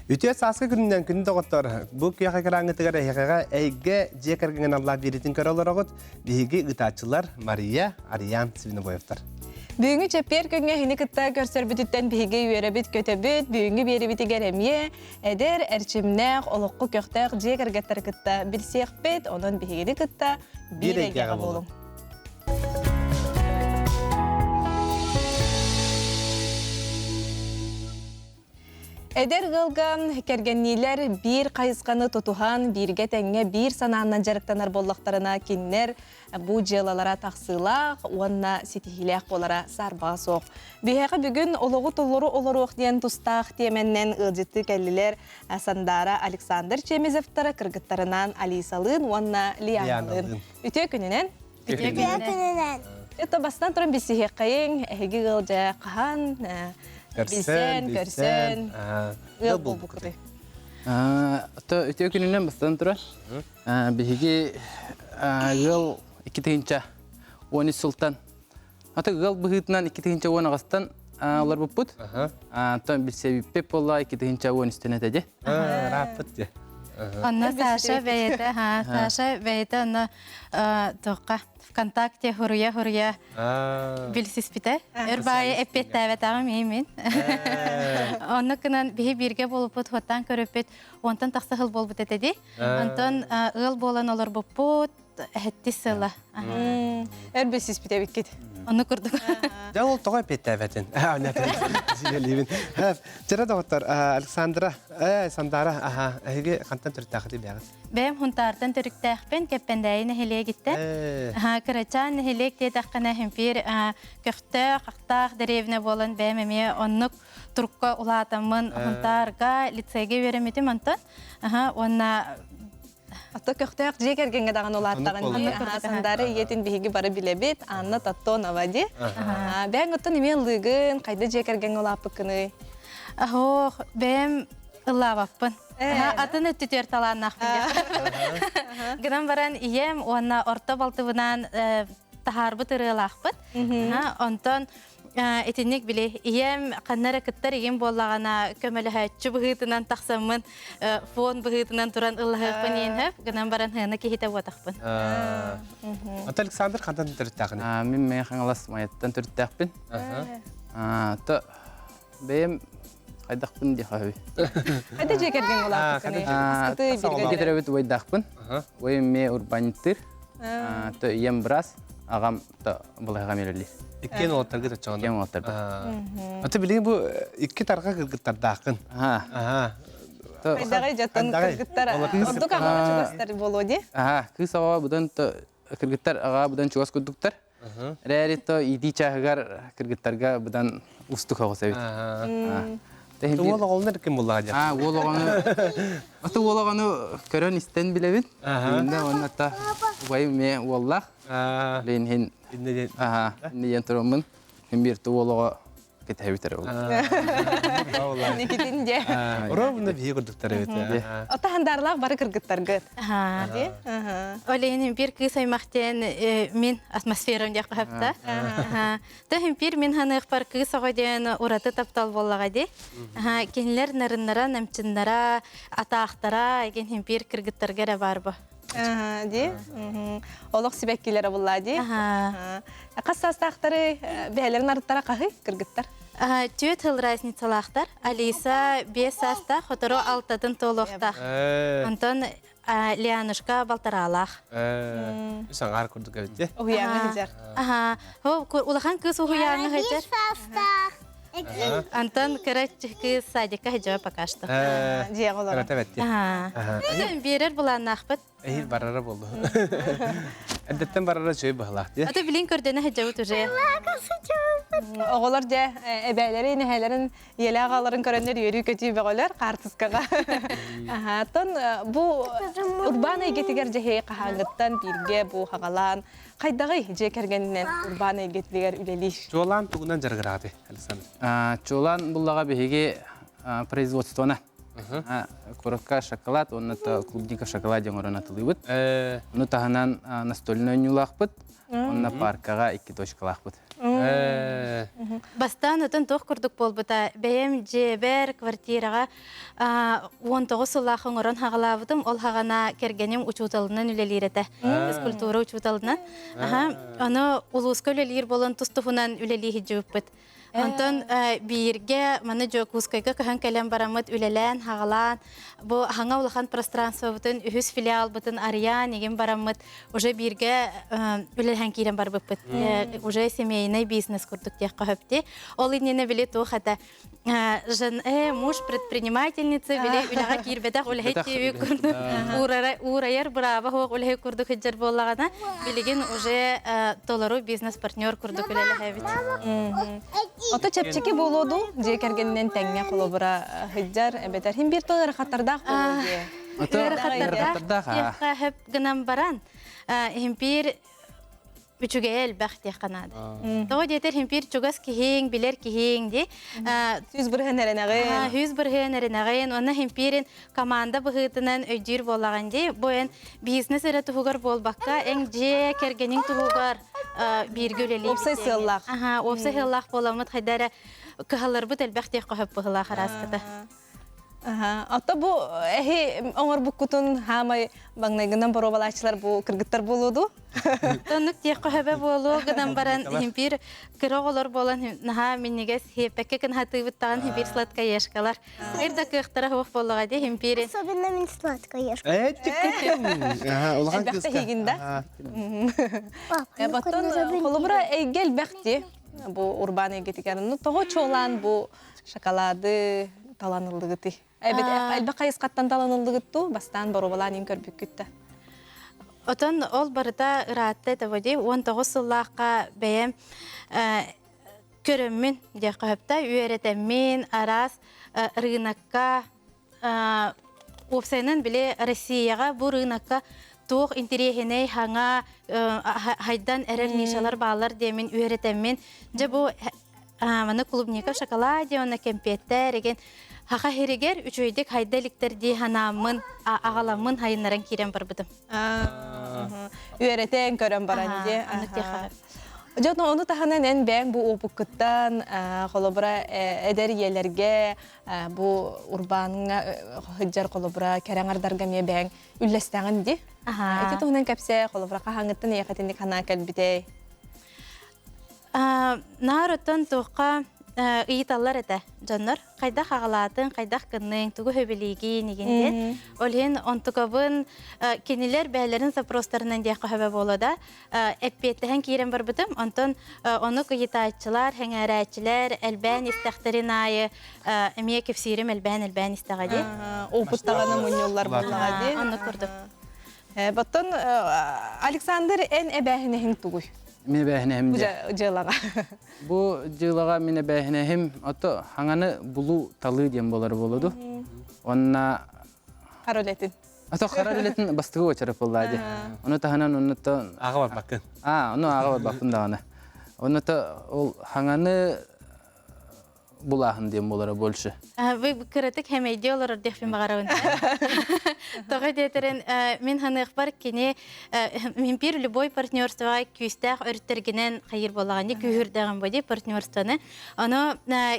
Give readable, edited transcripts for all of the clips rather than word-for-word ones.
Үтүө сааскы күнүнэн күн доҕоттор, бу күөх экраҥҥытыгар эһиэхэҕэ эйгэ дьиэ кэргэҥҥин аллаах биэриитин көрө олороҕут. Биһиги ыытааччылар Мария, Ариан Свинобоевтар. Бүгүҥҥү чэппиэр күҥҥэ эһини кытта көрсөрбүтүттэн биһиги үөрэбит көтөбүт, бүгүҥҥү биэрибитигэр эмиэ эдэр, эрчимнээх, олоххо көхтөөх дьиэ кэргэттэри кытта билсиэхпит, онон биһигини кытта биир эйгэҕэ буолуҥ. Эдэр ыалга кэргэнниилэр биир хайысханы тутуһан, бииргэ тэҥҥэ биир санааннан дьарыктанар буоллахтарына, кинилэр бу дьыалалара тахсыылаах уонна ситиһиилээх буолара саарбаҕа суох. Биһиэхэ бүгүн олоҕу толору олоруох диэн тустаах тиэмэннэн ыалдьыттыы кэллилэр Сандаара Александр Чемезевтара кыргыттарынаан Алисалыын уонна Лианалыын. Үтүө күнүнэн! Үтүө күнүнэн! Это бастан туран билсиһиэххэйиҥ, эһиги ыал дьэ хаһан билсэн, көрсөн, ыал буолбуккутуй? То үтүө күнүнэн бастан туран биһиги ыал 2013 сылтан аты ыал быһыытынан 2010 олорбуппут. Антон билсэбиппит буолла 2013-тэн этэ дии. Ырааппыт дии. Онно Саша бэйэтэ, Саша бэйэтэ онно туохха ВКонтакте хуруйа-хуруйа билсиспитэ. Өр баайы эппиэттээбэтэҕим иимин. Онно кынан биһи бииргэ буолуппут, хуоттаан көрүппүт, онтон тахса сыл буолбут этэ дии. Онтон ыал буолан олорбуппут, эһэттис сыла. Өр билсиспит эбиккит. Ону курдук. Дьэ ол тоҕо эппиэттээбэтин? Сигэлиибин. Чара доҕоттор, Александра, Сандара, аха, эһиги хантан төрүттээххитий бэҕит? Бэйэм Хунтаартан төрүктээхпин, Кэппэндээйи нэһилиэгиттэн. Кырачаан нэһилиэк диэтэххинэ, химпиир көхтөөх, ахтаах дэриэбинэ буолан бэйэм эмиэ оннук турукка улаатаммын Хунтаарга лицейгэ үөрэммитим онтон. Уонна Ото көхтөөх дьиэ кэргэҥҥэ даҕаны улааттаҕын дии. Сандаара ийэтин биһиги бары билэбит. Анна Таттонова дии. Бэйэҥ оттон эмиэ ыллыыгын, хайда дьиэ кэргэҥҥэ улааппыккыный? Ох, бэйэм ыллаабаппын. Атын өттүтүөр талааннаахпын диэх. Гынан баран ийэм уонна орто балтыбынаан таһаарбыт ырыалаахпыт. Онтон итинник били ийэм ханна эрэ кыттар игин буоллаҕына көмөлөһөөччү быһыытынан тахсаммын фон быһыытынан туран ыллаһыахпын иин хөп гынан баран хыана киһитэ буотахпын. Ата Александр хантан төрүттээххиний? Мин Мэҥэ Хаҥалас Майаттан төрүттээхпин. То бэйэм хайдахпын диэхэ үһү. Хайда дьиэ кэргэн улааппыккыный? Аскыты бииргэ төрөөбүт убайдаахпын. Убайым эмиэ урбаанньыттыыр. То ийэм быраас, аҕам то балыһаҕа үлэлиир. Иккиэн уолаттаргыт оччоҕуна. Иккиэн уолаттарбыт. Аты билигин бу икки тарҕа кыргыттардааххын. Аха. Хайдаҕый дьоттон кыргыттар ордук аҕаҕа чугастар буолуо дии? Аха, кыыс аҕаҕа быдан кыргыттар аҕаҕа быдан чугас курдуктар. Эрээри то иитии чааһыгар кыргыттарга быдан уустук оҕус эбит. Уол оҕолонор ким буллаҕа дьэ? Аа, уол оҕону Аты уол оҕону көрөн истэн билэбин. Иннэ уонна та убайым эмиэ уоллаах. Билин хин аха, иннэ диэн тураммын. Хин биир уол оҕо кэтэһэбит эрэ Никитин дьэ. Ровно биһи курдуктар эбит. Ота хандаарлаах бары кыргыттаргыт. Ол иһин биир кыыс аймах диэн мин атмосферам диэх хаһапта. Та бир мин ханыахпар кыыс оҕо диэн ураты таптал буоллаҕа дии. Кинилэр нарыннара, намчыннара, атаахтара, эгин биир кыргыттарга эрэ баар бу. Дии. Олох сибэккилэрэ буллаа дии. Хас саастаахтары бэйэлэрин арыттара хаһый кыргыттар? Түөрт сыл разницалаахтар. Алиса биэс саастаах, хотору алтатын туолуохтаах. Онтон Лианушка балтараалаах. Үс аҥаар курдук эбит дии. Уһуйааҥҥа сылдьар. Аха. Улахан кыыс уһуйааҥҥа сылдьар. саастаах. Антон кыра кыыс садикка сылдьар пока что. Дьиэҕэ олорор. Кырата бэт дии. Биэрэр былааннаахпыт. Эһиил барара буолду. Эрдэттэн барара үчүгэй быһалаах дии. Аты билин көрдөнө сылдьабыт уже. Оҕолор дьэ эбээлэрин, эһээлэрин, ийэлээх аҕаларын көрөннөр үөрүү-көтүү бөҕөлөр хаартыскаҕа. Аха, бу урбаан эйгэтигэр дьэһиэй хаһааҥҥыттан бииргэ бу хаҕалаан хайдаҕый дьиэ кэргэнинэн урбаан эйгэтигэр үлэлиир? Чуолаан тугунан дьарыгыраҕытый, Александр? Чуолаан буллаҕа биһиги производствоны Курокка шоколад уонна клубника шоколад оҥорон атылыыбыт. Ону таһынан настольный оонньуулаахпыт. Онно паркаҕа икки точкалаахпыт. Бастаан отон туох курдук буолбута, бэйэм дьиэбэр, квартираҕа 19 сыллаах оҥорон хаҕалаабытым. Ол хаҕана кэргэним учууталынан үлэлиир этэ. Физкультура учууталынан. Ону улууска үлэлиир буолан тус-туһунан үлэлии сылдьыбыппыт. Онтон бииргэ маны Дьокуускайга көһөн кэлэн бараммыт үлэлээн, хаҕалаан, бу хаҥа улахан пространствобытын үһүс филиалбытын арыйаан игин бараммыт уже бииргэ үлэлэһэн киирэн барбыппыт. Уже семейный бизнес курдук диэххэ сөптүй. Ол иннинэ били туох этэ жен муж предпринимательница били үлэҕэ киирбэтэх үлэһит диэбит курдук уурайар бырааба суох үлэһит курдук сылдьар буоллаҕына билигин уже толору бизнес-партнер курдук үлэлэһэбит. Ото чэпчэки буолуо дуу дьиэ кэргэнинэн тэҥҥэ холобура сылдьар эбэтэр хин биир тыл ыарахаттардаах буолуо диэ. Ыарахаттардаах диэххэ сөп гынан баран иһимпиир үчүгэйэ элбэх диэххэ наада. Тоҕо диэтэр химпиир чугас киһиҥ, билэр киһиҥ дии. 100% эрэнэҕин. 100% эрэнэҕин. Онно химпиирин команда быһыытынан өйдүүр буоллаҕын дии. Бу эн бизнес эрэ туһугар буолбакка, эн дьиэ кэргэниҥ туһугар бииргэ үлэлиир. Уопсай сыаллаах. Аха, уопсай сыаллаах буоламмыт хайда эрэ кыһалларбыт элбэх диэххэ сөп быһыылаах арааската. Ото бу эһи оҥорбуккутун хаамай маҥнайгынан боруобалааччылар бу кыргыттар буолуо дуу? Оннук диэххэ сөбө буолуо гынан баран химпир кыра оҕолор буолан наһаа минньигэс хиэппэккэ кынхатыыбыт даҕан химпир сладкоежкалар. Ир да кыахтара суох буоллаҕа дии химпири. Особенно мин сладкоежка. Улахан Элбэхтэ кыыска. хигин да? Оттон холобура эйгэ элбэх дии бу урбаан эйгэтигэр. Ну тоҕо чуолаан бу шоколады талан ыллыгытый? Элбэх хайысхаттан талан ыллыгыт дуу? Бастаан боруобалаан иин көрбүккүт да. Отон ол барыта ыраатта этэ дии. 19 сыллаахха бэйэм көрөммүн диэххэ сөптө үөрэтэммин араас рынокка уопсайынан били Россияҕа бу рынокка туох интэриэһинэй хаҥа хайдан эрэр нишалар бааллар диэмин үөрэтэммин дьэ бу маны клубника в шоколаде уонна кэмпиэттэр эгин хаха хиригэр үчүгэйдик хайда иликтэр дии санааммын аҕаламмын хайыннаран киирэн барбытым. Үөрэтэн көрөн баран дии. Дьон ону таһынан эн бэйэҥ бу уопуккуттан холобура эдэр ийэлэргэ бу урбааҥҥа сылдьар холобура кэрэ аҥардарга эмиэ бэйэҥ үллэстэҕин дии. Ити туһунан кэпсээ холобура хаһааҥҥыттан эйиэхэ итинник санаа кэлбитэй? Наар оттон туохха ыйыталлар этэ дьоннор хайдах аҕалаатыҥ, хайдах гынныҥ, тугу сөбүлиигин игин диэн. Ол иһин онтукабын кинилэр бэйэлэрин запростарынан диэххэ сөбө буолуо да эппиэттэһэн киирэн барбытым. Онтон ону ыйытааччылар, сэҥээрээччилэр элбээн истэхтэрин аайы эмиэ кэпсиирим элбээн-элбээн истэҕэ дии. Опыт даҕаны мунньуллар буоллаҕа дии. Оннук курдук. Оттон Александр эн эбээһинэһиҥ тугуй? Мин эбээһинэһим Бу дьыалаҕа. Бу дьыалаҕа мин эбээһинэһим ото хаҥаны булуу талыы диэн буолар буолуду. Онна Хара үлэтин. Ото хара үлэтин бастыгы уочарап буоллаа дии. Ону таһынан оннуттан Аҕа барбаккын. Аа, ону аҕа барбаппын даҕаны. Онно ол хаҥаны булааһын диэн буолара больше. Вы кыратык хэмэйдии олорор диэхпин баҕарабын. Тоҕо диэтэрин мин ханыахпар кини мин биир любой партнерствоҕа күүстээх өрүттэргинэн хайыр буоллаҕын күүһүрдэҕин бу дии партнерствоны. Ону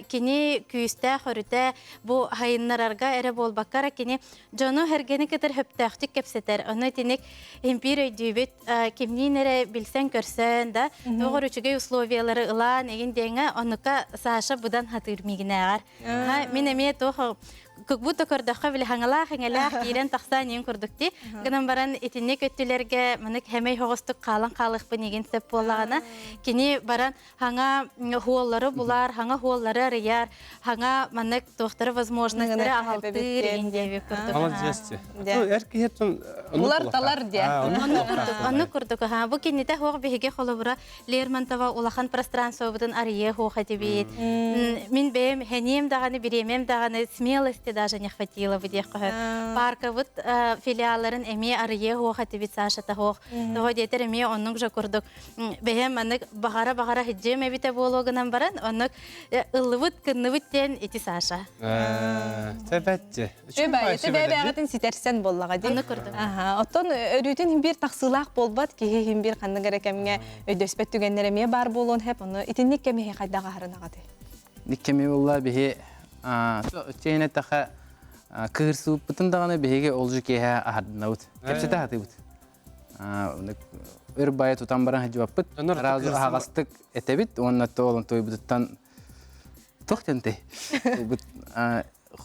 кини күүстээх өрүтэ бу хайыннарарга эрэ буолбакка эрэ кини дьону сэргэни кытары сөптөөхтүк кэпсэтэр. Ону итинник импиир өйдүүбүт кимниин эрэ билсэн-көрсөн да, туох эрэ үчүгэй условиялары ылаан игин диэҥҥэ оннукка Саша быдан хатыыр миигинээҕэр. Мин эмиэ туох как будто көрдөххө били хаҥалаах иҥэлээх киирэн тахсан иин курдук дии. Гынан баран итинник өттүлэргэ манык хэмэй хоҕустук хаалан хаалыахпын игин сөп буоллаҕына кини баран хаҥа хуоллары булар, хаҥа хуоллары арыйар, хаҥа маннык туохтары возможностьтары аҕалтыыр иһин диэбит курдук. Молодец. Эр киһи Булар талар диэ. Оннук курдук, оннук курдук. Бу кинитэ хуох биһиги холобура Лермонтова улахан пространствобытын арыйыа хуох этибит. Мин бэйэм хэниэм даҕаны, бириэмэм даҕаны, смелости даҕаны. даже не хватило бы диэх көһөр. Паркабыт филиалларын эмиэ арыйыа хуох этибит Сашата хуох. Того диэтер эмиэ оннук же курдук бэһэм маннык баҕара-баҕара хиджиэм эбитэ буолуо гынан баран оннук ыллыбыт кынныбыт диэн ити Саша. Сэбэтчи. Үбэ бэҕэтин ситэрсэн буоллаҕа дии. Оннук курдук. Аха, оттон өрүүтүн биир тахсыылаах буолбат киһи иһин биир ханнык эрэ кэмҥэ өйдөспөт түгэннэр эмиэ баар буолуон сөп. Ону итинник кэми хайдах аһарынаҕытый? Ник кэми буолла биһи чэйин эттэхэ кыырсыбыппытын даҕаны биһиги олжу киэһэ аһардынабыт. Кэпсэтэ сатыыбыт. Өр байа тутан баран сылдьыбаппыт. Сразу аһаҕастык этэбит уонна то туйбутуттан туох диэнтэй?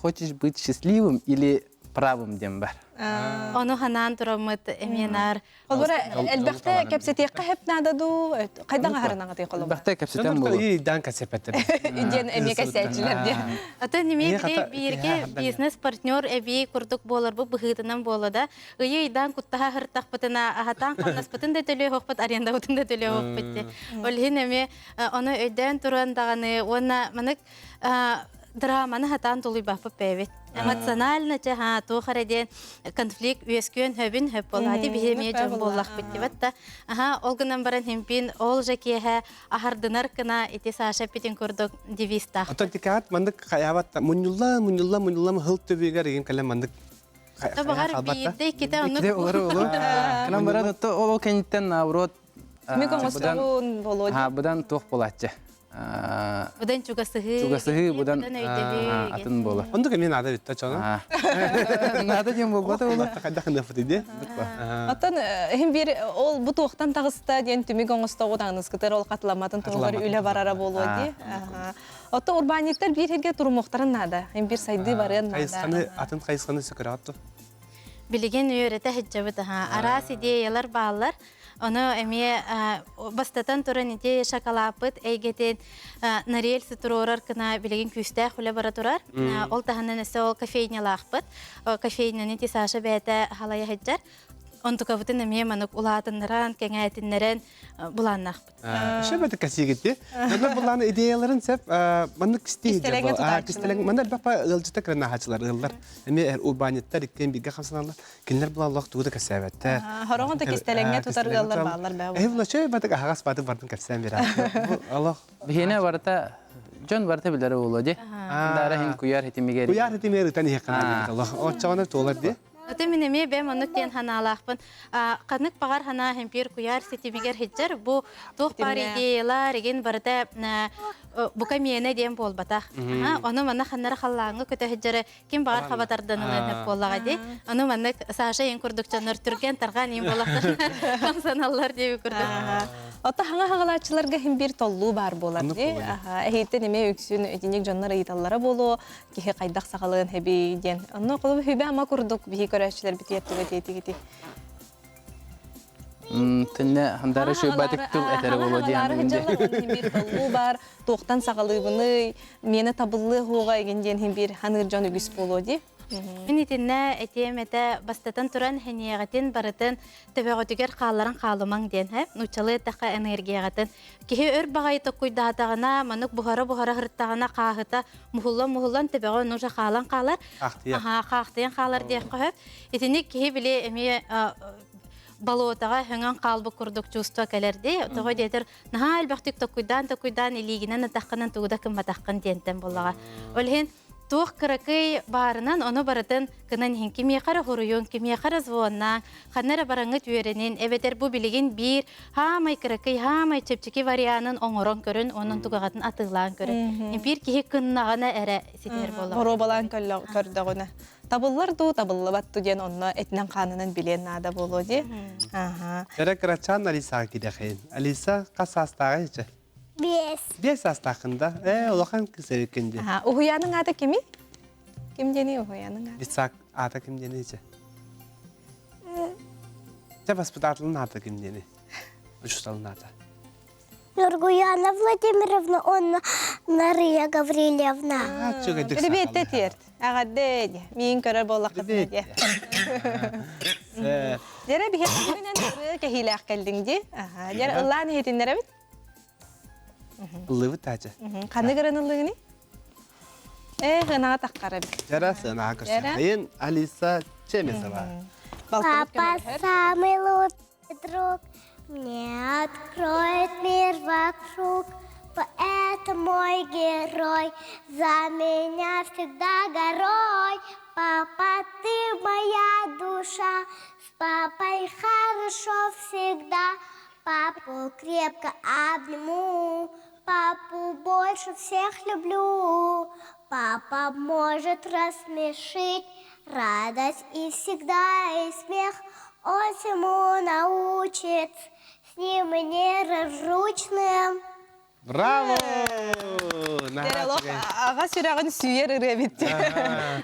Хочешь быть счастливым или правым диэн бар. Ону ханаан тураммыт эмиэ наар Холобура элбэхтэ кэпсэтиэххэ хэп наада дуу? Хайдах аһарынаҕытый холобура? Элбэхтэ кэпсэтэн буолуо. Иидаан кэпсэппэттэр. Диэн эмиэ кэпсээччилэр диэн. Атын эмиэ бииргэ бизнес-партнер эбии курдук буоларбыт быһыытынан буолла да, ыйы ыйдаан куттаһа сырыттахпытына, аһатаан хамнаспытын да төлүөхпүт, арендабытын да төлүөхпүт дии. Ол иһин эмиэ ону өйдөөн туран даҕаны уонна манык драманы хатаан тулуйбаппыт бэйэбит. Эмоционально чэ ха туох эрэ диэн конфликт үөскүөн хөбүн хөп буолаати биһи эмиэ дьон буоллахпыт дибэт да. Аха ол гынан баран химпин ол же киэһэ аһардынар гына ити Саша эппитин курдук девизтаах. Оттон тикаат маннык хайаабат мунньулла мунньулла мунньулла хыл төбүгэр игин кэлэн маннык Табаҕар биирдэ иккитэ оннук Иккитэ олору олор. Кынан баран отто ол кэнниттэн наоборот Мик оҥостугун Володя. Быдан туох буолааччы. Быдан чугасыһыы. Чугасыһыы быдан атын буолар. Оннук эмиэ наада бүтта чоно. Наада диэн буолбата буолар. Хайдах ыныахпыт иди. Оттон иһин биир ол бу туохтан таҕыста диэн түмүк оҥостоҕут аныскытар ол хатыламматын туһугар үлэ барара буолуо дии. Оттон урбаанньыттар биир сиргэ турумуохтарын наада. Им биир сайдыы барыан наада. Хайысханы, атын хайысханы сөкөрөҕөт Билигин үөрэтэ сылдьабыт аха. Араас идеялар бааллар. Ону эмиэ бастатан туран ити шоколаппыт эйгэтин на рельсы туруорар гына билигин күүстээх үлэ бара турар. Ол таһынан өссө ол кофейнялаахпыт. Кофейняны ити Саша бэйэтэ халайа сылдьар. Онтукабытын эмиэ маннык улаатыннаран, кэҥээтиннэрэн булааннаахпыт. Шөбөтө кэсиигитти. Дьоннор булаан идеяларын сеп маннык кистии кистэлэҥ манна элбэх ыалдьыта кырнаһаачылар ыаллар эмиэ урбаанньыттар иккиэн бииргэ хамсаналлар кинилэр булаллах тугу да кэпсээбэттэр. Хороҕон да кистэлэҥҥэ тутар ыаллар бааллар бээ. Эһи була чөй батык аһаҕас баатык бардын кэпсээн биэрэ. Олох. Биһиэнэ барыта дьон барыта билэрэ буолуо ди. Даара хин куйаар хитимигэр. Куйаар хитимигэр ытан иһэххэ олох. Оччоҕуна туолар ди. Аты мин эмиэ бэйэм оннук диэн санаалаахпын. Ханнык баҕар санаа хэмпиир куйаар ситимигэр сылдьар. Бу туох баар идеялар игин барыта бука миэнэ диэн буолбатах. Ону манна ханнара халлааҥҥа көтө сылдьары ким баҕар хабатарданылыан сөп буоллаҕа дии. Ону маннык Саша ийэн курдук дьоннор түргэн тарҕаан иин буолахтар хамсаналлар диэби курдук. Ото хаҥа хаҥалааччыларга иһин биир толлуу баар буолар дии. Эһиттэн эмиэ үксүн итинник дьоннор ыйыталлара буолуо. киһи хайдах саҕалыан хэбий диэн. Онно холобур хүбэ-ама курдук биһи көрөөччүлэрбитигэр туга диэтигити. Тэнне хандары шөйбатык тыл этэрэ боло диэн биир толлуу бар, туохтан саҕалыыбыный, миэнэ табыллыа хуоҕа игин диэн хин биир ханыыр дьон үгүс буолуо дии. Мин итиннэ этиэм этэ бастатан туран хэниэҕитин барытын төбөҕүтүгэр хаалларан хаалымаҥ диэн һэ нууччалыы эттэххэ энергияҕытын Киһи өр баҕайы токкуйдаатаҕына, маннык буһара-буһара сырыттаҕына хааһыта муһуллан-муһуллан төбөҕө нужа хаалан хаалар. Аһаа, хаахтыйан хаалар диэххэ сөп. Итини киһи били эмиэ болотаҕа өҥөн хаалбыт курдук чувство кэлэр дии. Тоҕо диэтэр, наһаа элбэхтик токкуйдаан-токкуйдаан илиигинэн атаххынан тугу да кымматаххын диэнтэн буоллаҕа. Ол иһин туох кыракый баарынан ону барытын гынан иһин кимиэхэ эрэ хоруйуҥ, кимиэхэ эрэ звоннааҥ, ханна эрэ бараҥҥыт үөрэнин, эбэтэр бу билигин биир хаамай кыракый, хаамай чэпчэки варианын оҥорон көрүн, онон тугаҕатын атыылаан көрүн. Биир киһи кыннаҕына эрэ ситиһэр буоллаҕа. Боруобалаан көрдөҕүнэ. Табыллар дуу, табыллыбат дуу диэн онно этинэн-хаанынан билиэн наада буолуо дии. Аха. Эрэ кырачаан Алисаҕа киирэхин. Алиса хас саастааҕый ичэ? Биэс. Биэс саастааххын да? Ээ, улахан кыыс эбиккин дии. Аха, уһуйааныҥ аата кимий? Ким диэний уһуйааныҥ аата? Детсад аата ким диэний ичэ? Чэ, воспитателин аата ким диэний? Учууталын аата. Нургуяна Владимировна уонна Нария Гаврильевна. Ребетте тиэрт. Аҕадде диэ. Миин көрөр буоллаххытына диэ. Дьэрэ биһиэхэ ырыа кэһиилээх кэллиҥ дии. Дьэрэ ыллаан иһитиннэрэбит. Ыллыбыт таача. Ханнык ырыаны ыллыгыный? Э, сыанаҕа таххара эбит. Жара сыанаҕа көрсүөххэйин Алиса Чемезова. Папа самый лучший друг, мне откроет мир вокруг. Поэт мой герой, за меня всегда горой. Папа, ты моя душа, с папой хорошо всегда. Папу крепко обниму, папу больше всех люблю. Папа может рассмешить, радость и всегда и смех. Он всему научит, с ним неразлучным. Браво! Аҕа сүрэҕин сүүйэр ырыа битти.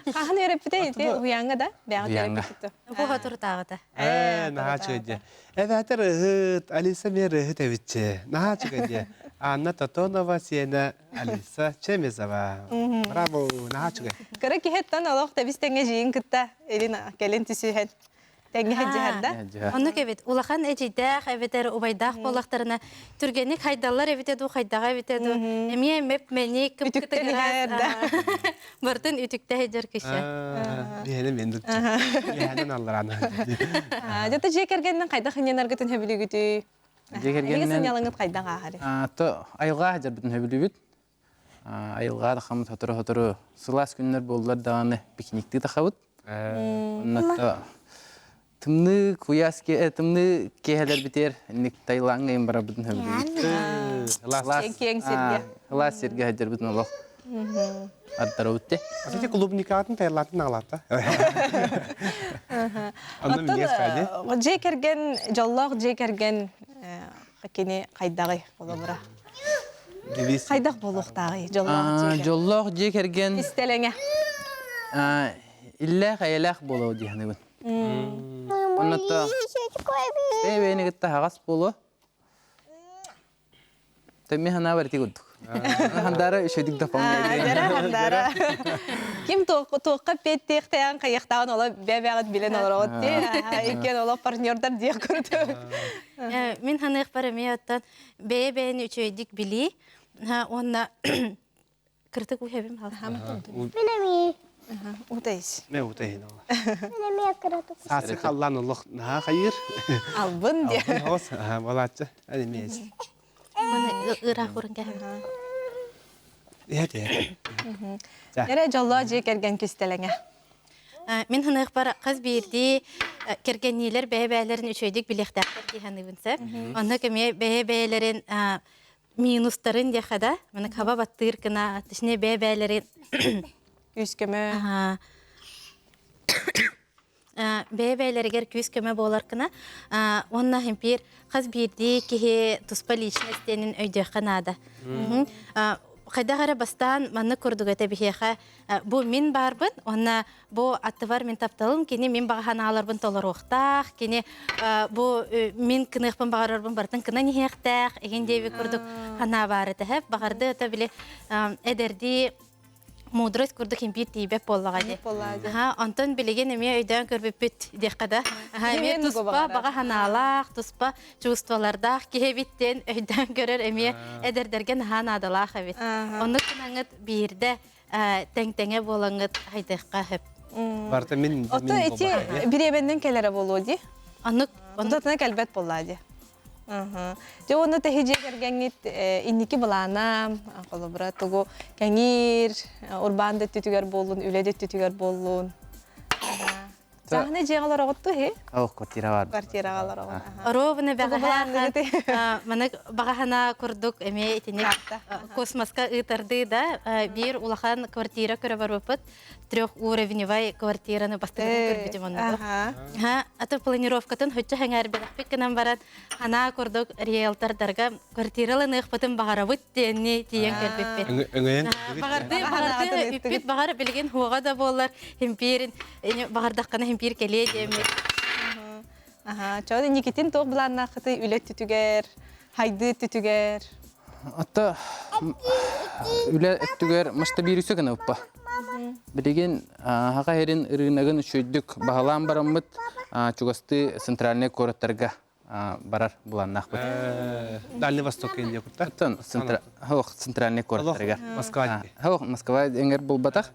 Хаһан үөрэппитэ ити уһуйааҥҥа да? Бэҕэ үөрэппит. Бу хотурутааҕыта. Ээ, наһаа үчүгэй дии. Эбээтэр ыһыт, Алиса мэр ыһыт эбитчи. Наһаа үчүгэй дии. Анна Тотонова сиэнэ Алиса Чемезова. Браво, наһаа үчүгэй. Кыра киһиттэн олох тэбис тэҥҥэ жиин кытта илин кэлин түсүһэн тэҥҥэ сылдьыһар да? Оннук эбит. Улахан эдьиийдээх эбэтэр убайдаах буоллахтарына түргэнник хайдаллар эбитэ дуу, хайдаҕа эбитэ дуу. Эмиэ мэп-мэник Үтүктэн иһэр да. Бартын үтүктэ сылдьар киһи. Биһэни мен дутчу. Биһэнин аллараны. Дьэ дьиэ кэргэнинэн хайдах ынньанаргытын сөбүлүүгүтүй? Дьиэ кэргэнинэн сынньалаҥыт хайдах ааһарый? То айылҕа сылдьарбытын сөбүлүүбүт. Айылҕа да хамыт сотору-сотору сылаас күннэр буоллар даҕаны пикниктыы тахабыт. Онно тымныы куйаас тымныы киэһэлэрбитигэр инник Таилаҥҥа иһин барарбытын сөбүлүүбүт. Киэҥ сиргэ. Сылаас сиргэ сылдьарбытын олох ардарабыт те. Ати клубникатын Таиландтан аҕалаата. Оттон дьиэ кэргэн, дьоллоох дьиэ кэргэн кини хайдаҕый холобура? Хайдах буолуохтааҕый дьоллоох дьиэ кэргэн? Дьоллоох дьиэ кэргэн Истэлэҥэ. иллээх эйэлээх буолуо дии саныыбын. Оннотто бэйэ-бэйэни кытта аһаҕас буолуо. Тэмми санаабар ити курдук. Хандаара үчүгдүк да Хандаара. Ким туохха петтиэхтээн хайыахтааҕын ола бэбэҕит билэн олороҕут дии. Иккиэн олох партнердар диэх курдук. Мин ханыахпар эмиэ оттон бэйэ-бэйэни үчүгэйдик билии уонна кырытык уһэбим Мин эмиэ. Утайс. Мэ утайын ола. Мин эмиэ кыратык. Саасы халлаан олох наһаа хайыр. Албын диэ. Албын хос болааччы. Ани миэс. Ыраах урын кэһэм. Иһэт иһэт. Эрэ дьоллоо дьиэ кэргэн кистэлэҥэ. Мин ханыахпар хас биирдии кэргэнниилэр бэйэ-бэйэлэрин үчүгэйдик билиэхтээхтэр дии саныыбын сөп. Онно кэмиэ бэйэ-бэйэлэрин минустарын диэхэ да, маны хаба баттыыр гына, точнее бэйэ-бэйэлэрин Күүс-көмө. Бэйэ-бэйэлэригэр күүс-көмө буолар гына уонна импиир хас биирдии киһи туспа личность диэнин өйдүөххэ наада. Хайдах эрэ бастаан маннык курдук этэ биһиэхэ бу мин баарбын уонна бу аттыбар мин тапталым кини мин баҕа санааларбын толоруохтаах кини бу мин кыныахпын баҕарарбын барытын кынан иһиэхтээх игин диэбит курдук санаа баар этэ баҕарды это били эдэрдии мудрость курдук импиир тиийбэт буоллаҕа дии. Аха, онтон билигин эмиэ өйдөөн көрбүппүт диэххэ да. Аха, эмиэ туспа баҕа санаалаах, туспа чувстволардаах киһи эбит диэн өйдөөн көрөр эмиэ эдэрдэргэ наһаа наадалаах эбит. Оннук гынаҥҥыт биирдэ тэҥ-тэҥэ буолаҥҥыт хайдыахха сөп. Барыта мин Ото ити бириэбэннэн кэлэрэ буолуо дии. Оннук Онтон кэлбэт буоллаа дии. Дьэ уонна тэһи дьиэ кэргэҥҥит инники былаана, холобура, тугу кэҥиир, урбаан да өттүтүгэр буоллун, үлэ да өттүтүгэр буоллун. Саахына дьиэҕэ олороҕут дуо иһи? Ох, квартира бар. Квартираҕа олороҕут. Ровно бэҕэһээ маны баҕаһана курдук эмиэ итинник космоска ыытардыы да биир улахан квартира көрө барбыппыт. Трехуровневай квартираны бастакытын көрбүтүм онно. Ха, аты планировкатын хоччо хэҥээрбэтэхпит гынан баран ханаа курдук риэлтордарга квартираланыахпытын баҕарабыт диэнни тиийэн кэлбиппит. Өҥөйөн Баҕарды баҕарды үппүт баҕар билигин хуоҕа да буоллар химпиирин баҕардаххына химпиир кэлиэ диэммит. Аха, чоо Никитин туох былааннааххытый үлэ өттүтүгэр, хайдыы өттүтүгэр? Отто үлэ өттүгэр масштабируйса гынабыппа. Билигин хаха иһэрин ырыынагын үчүгэйдик баһылаан бараммыт чугастыы центральнай куораттарга. барар буланнаахпыт. Дальний Восток Индия курта. Оттон центральный куораттарыгар. Москва. Хоох Москва эҥэр булбатах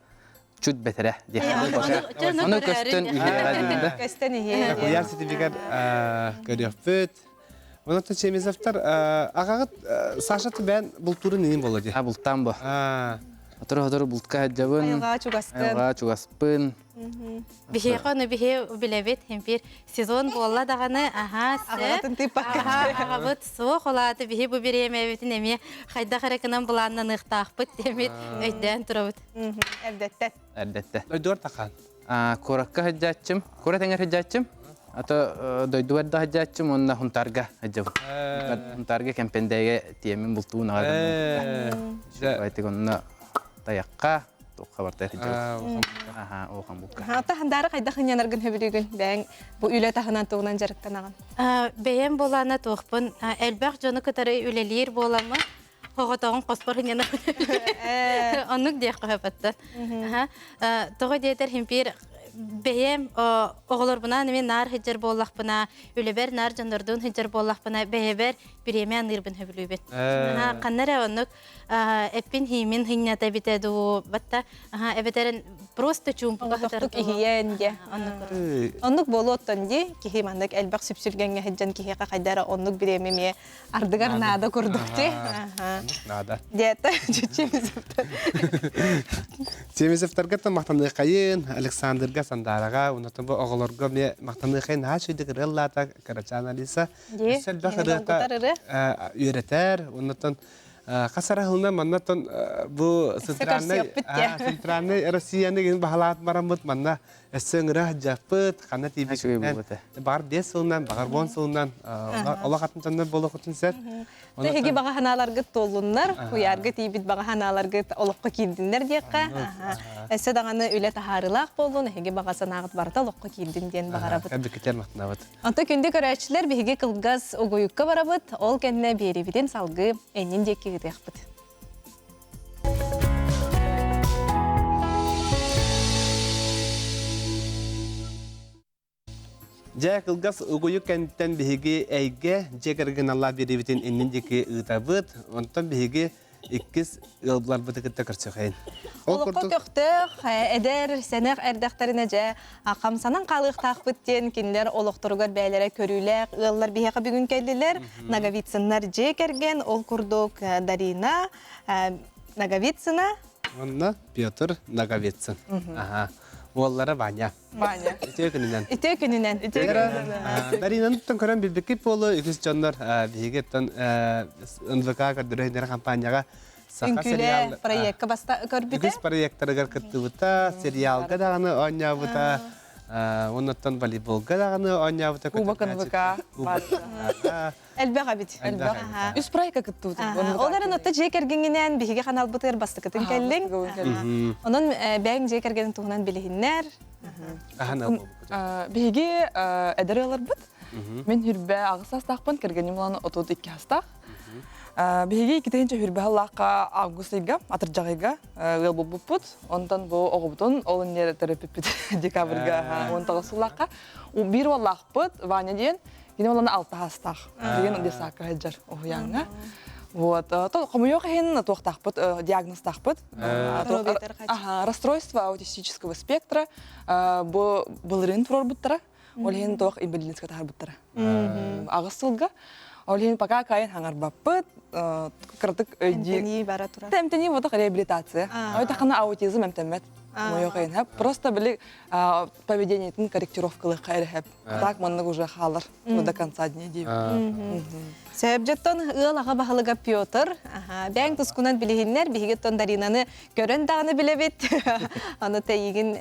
чуть бэтэрэ диэх. Ону көстөн иһиэҕэ диэн да. Көстөн иһиэ. Куйаар ситимигэр көрүөхпүт. Онон Чемизовтар аҕаҕыт Саша бээн бултуурун инин буолла дии. А бултаан бу. Отору-отору бултка сылдьабын. Айылҕаҕа чугаскын. Айылҕаҕа чугаспын. Биһиэхэ ону биһи билэбит, химпир сезон буолла даҕаны, аһаа, Аҕаҕытын тыыппакка. Аҕабыт суох, олааты биһи бу бириэмэбитин эмиэ хайдах эрэ гынан былааннаныахтаахпыт диэмит өйдөөн турабыт. Эрдэттэн. Эрдэттэн. Дойдугар тахаан. Куоракка сылдьааччым, куорат эҥэр сылдьааччым, ато дойдубар да сылдьааччым уонна Хунтаарга сылдьабын. Хунтаарга Кэмпэндээгэ тиэмин бултуун аҕа Байтык онно тайахха туохха барта сылдьабыт. Аха, улахан булка. Ата хандаары хайдах ынньанаргын хөбүлүүгүн бэйэҥ бу үлэ таһынан тугунан дьарыктанаҕын? Бэйэм буолаана туохпун элбэх дьону кытары үлэлиир буоламмын Оҕотоҕун хоспор хынньанабын. Оннук диэххэ сөп Тоҕо диэтэр химпиир бэйэм оҕолорбунаан эмиэ наар сылдьар буоллахпына, үлэбэр наар дьоннордуун сылдьар буоллахпына, бэйэбэр бириэмэ аныырбын сөбүлүүбүн. Ханна эрэ оннук эппин-хиимин хынньата эбитэ дуу, батта эбэтэр просто чуумпуга Оҕотохтук иһийэн диэ. Оннук буолуоттан дии, киһи маннык элбэх сүпсүлгэҥҥэ сылдьан киһиэхэ хайда эрэ оннук бириэмэ эмиэ Ардыгар наада курдук дии. Наада. Диэт Чемизовтар. Чемизовтарга та махтаныахайын, Александрга, Сандаараҕа, онтон бу оҕолорго эмиэ махтаныахайын наһаа үчүгэйдик ырыаллаата Кырачаан Алиса. Өссө элбэх ырыата үөрэтэр, оннотон хас араһылынан маннаттан бу центральный центральный Россияны гин баһалаат бараммыт манна Өссө ыҥыра сылдьаппыт, ханна тиийбиппитинэн, баҕар 5 сылынан, баҕар 10 сылынан олох атын дьоннор буолуоххутун сөп. Эһиги баҕа санааларгыт туоллуннар, куйаарга тиийбит баҕа санааларгыт олоххо киирдиннэр диэххэ. Өссө даҕаны үлэ таһаарыылаах буоллун, эһиги баҕа санааҕыт барыта олоххо киирдин диэн баҕарабыт. Эбикитэр махтанабыт. Онто күндү көрөөччүлэр, биһиги кылгас угуйукка барабыт, ол кэннэ биэриибитин салгыы эннин диэки ыытыахпыт. Дьэ, кылгас угуйук кэнниттэн биһиги эйгэ дьиэ кэргэн аллаа биэриибитин иннин диэки ыытабыт. Онтон биһиги иккис ыалларбыты кытта көрсүхэйин. Ол Олоххо көхтөөх, эдэр, сэнэх эрдэхтэринэ дьэ хамсанан хаалыахтаахпыт диэн кинилэр олохторугар бэйэлэрэ көрүүлээх ыаллар биһиэхэ бүгүн кэллилэр. Ноговицыннар дьиэ кэргэн, ол курдук Дарина Ноговицына. Онно Петр Ноговицын. Аха. Уоллара Ваня. Ваня. Үтүө күнүнэн. Үтүө күнүнэн. Үтүө күнүнэн. Даринаны туттан көрөн билбиккит буолуо үгүс дьоннор биһиги оттон НВК көрдөрөр компанияҕа Саха сериал проекка баста көрбүтэ. Үгүс проекттарыгар кыттыбыта, сериалга даҕаны оонньообута, оннуттан волейболга даҕаны оонньообута. Кубок НВК. Элбэх эбит. Элбэх. Үс проекка кыттыбытым. Ол эрэн отто дьиэ кэргэҥҥинээн биһиги ханалбытыгар бастакытын кэллиҥ. Онон бэйэҥ дьиэ кэргэнин туһунан билиһиннэр. Биһиги эдэр ыалларбыт. Мин хүрбэ аҕыс саастаахпын, кэргэним улан 32 саастаах. Биһиги иккитинчи хүрбэ сыллаахха август ыйга, атырдьах ыйга ыал буолбуппут. Онтон бу оҕобутун ол инньэ төрөппүппүт декабрьга 19 сыллаахха. Биир уоллаахпыт Ваня диэн, кини уолана алта саастаах. Билигин детсадка сылдьар уһуйааҥҥа. Вот, хомойуох иһин туохтаахпыт, диагнозтаахпыт. Расстройство аутистического спектра бу былырыын туруорбуттара. Ол иһин туох инвалидностька таһарбыттара. Аҕыс сылга. Ол иһин пока кайын хаҥарбаппыт, кыратык өйдүү. Эмтэнии бара турар. Эмтэнии вот реабилитация. Ой тахана аутизм эмтэммэт. Мойо кайын Просто били поведениетин корректировкалыхха эрэхэп. Так маннык уже хаалар до конца дней дейбит. Сөбдьөттөн ыал аҕа баһылыга Петр, бэйэҥ тускунан билиһиннэр, биһиги Даринаны көрөн даҕаны билэбит. Аны тэйигин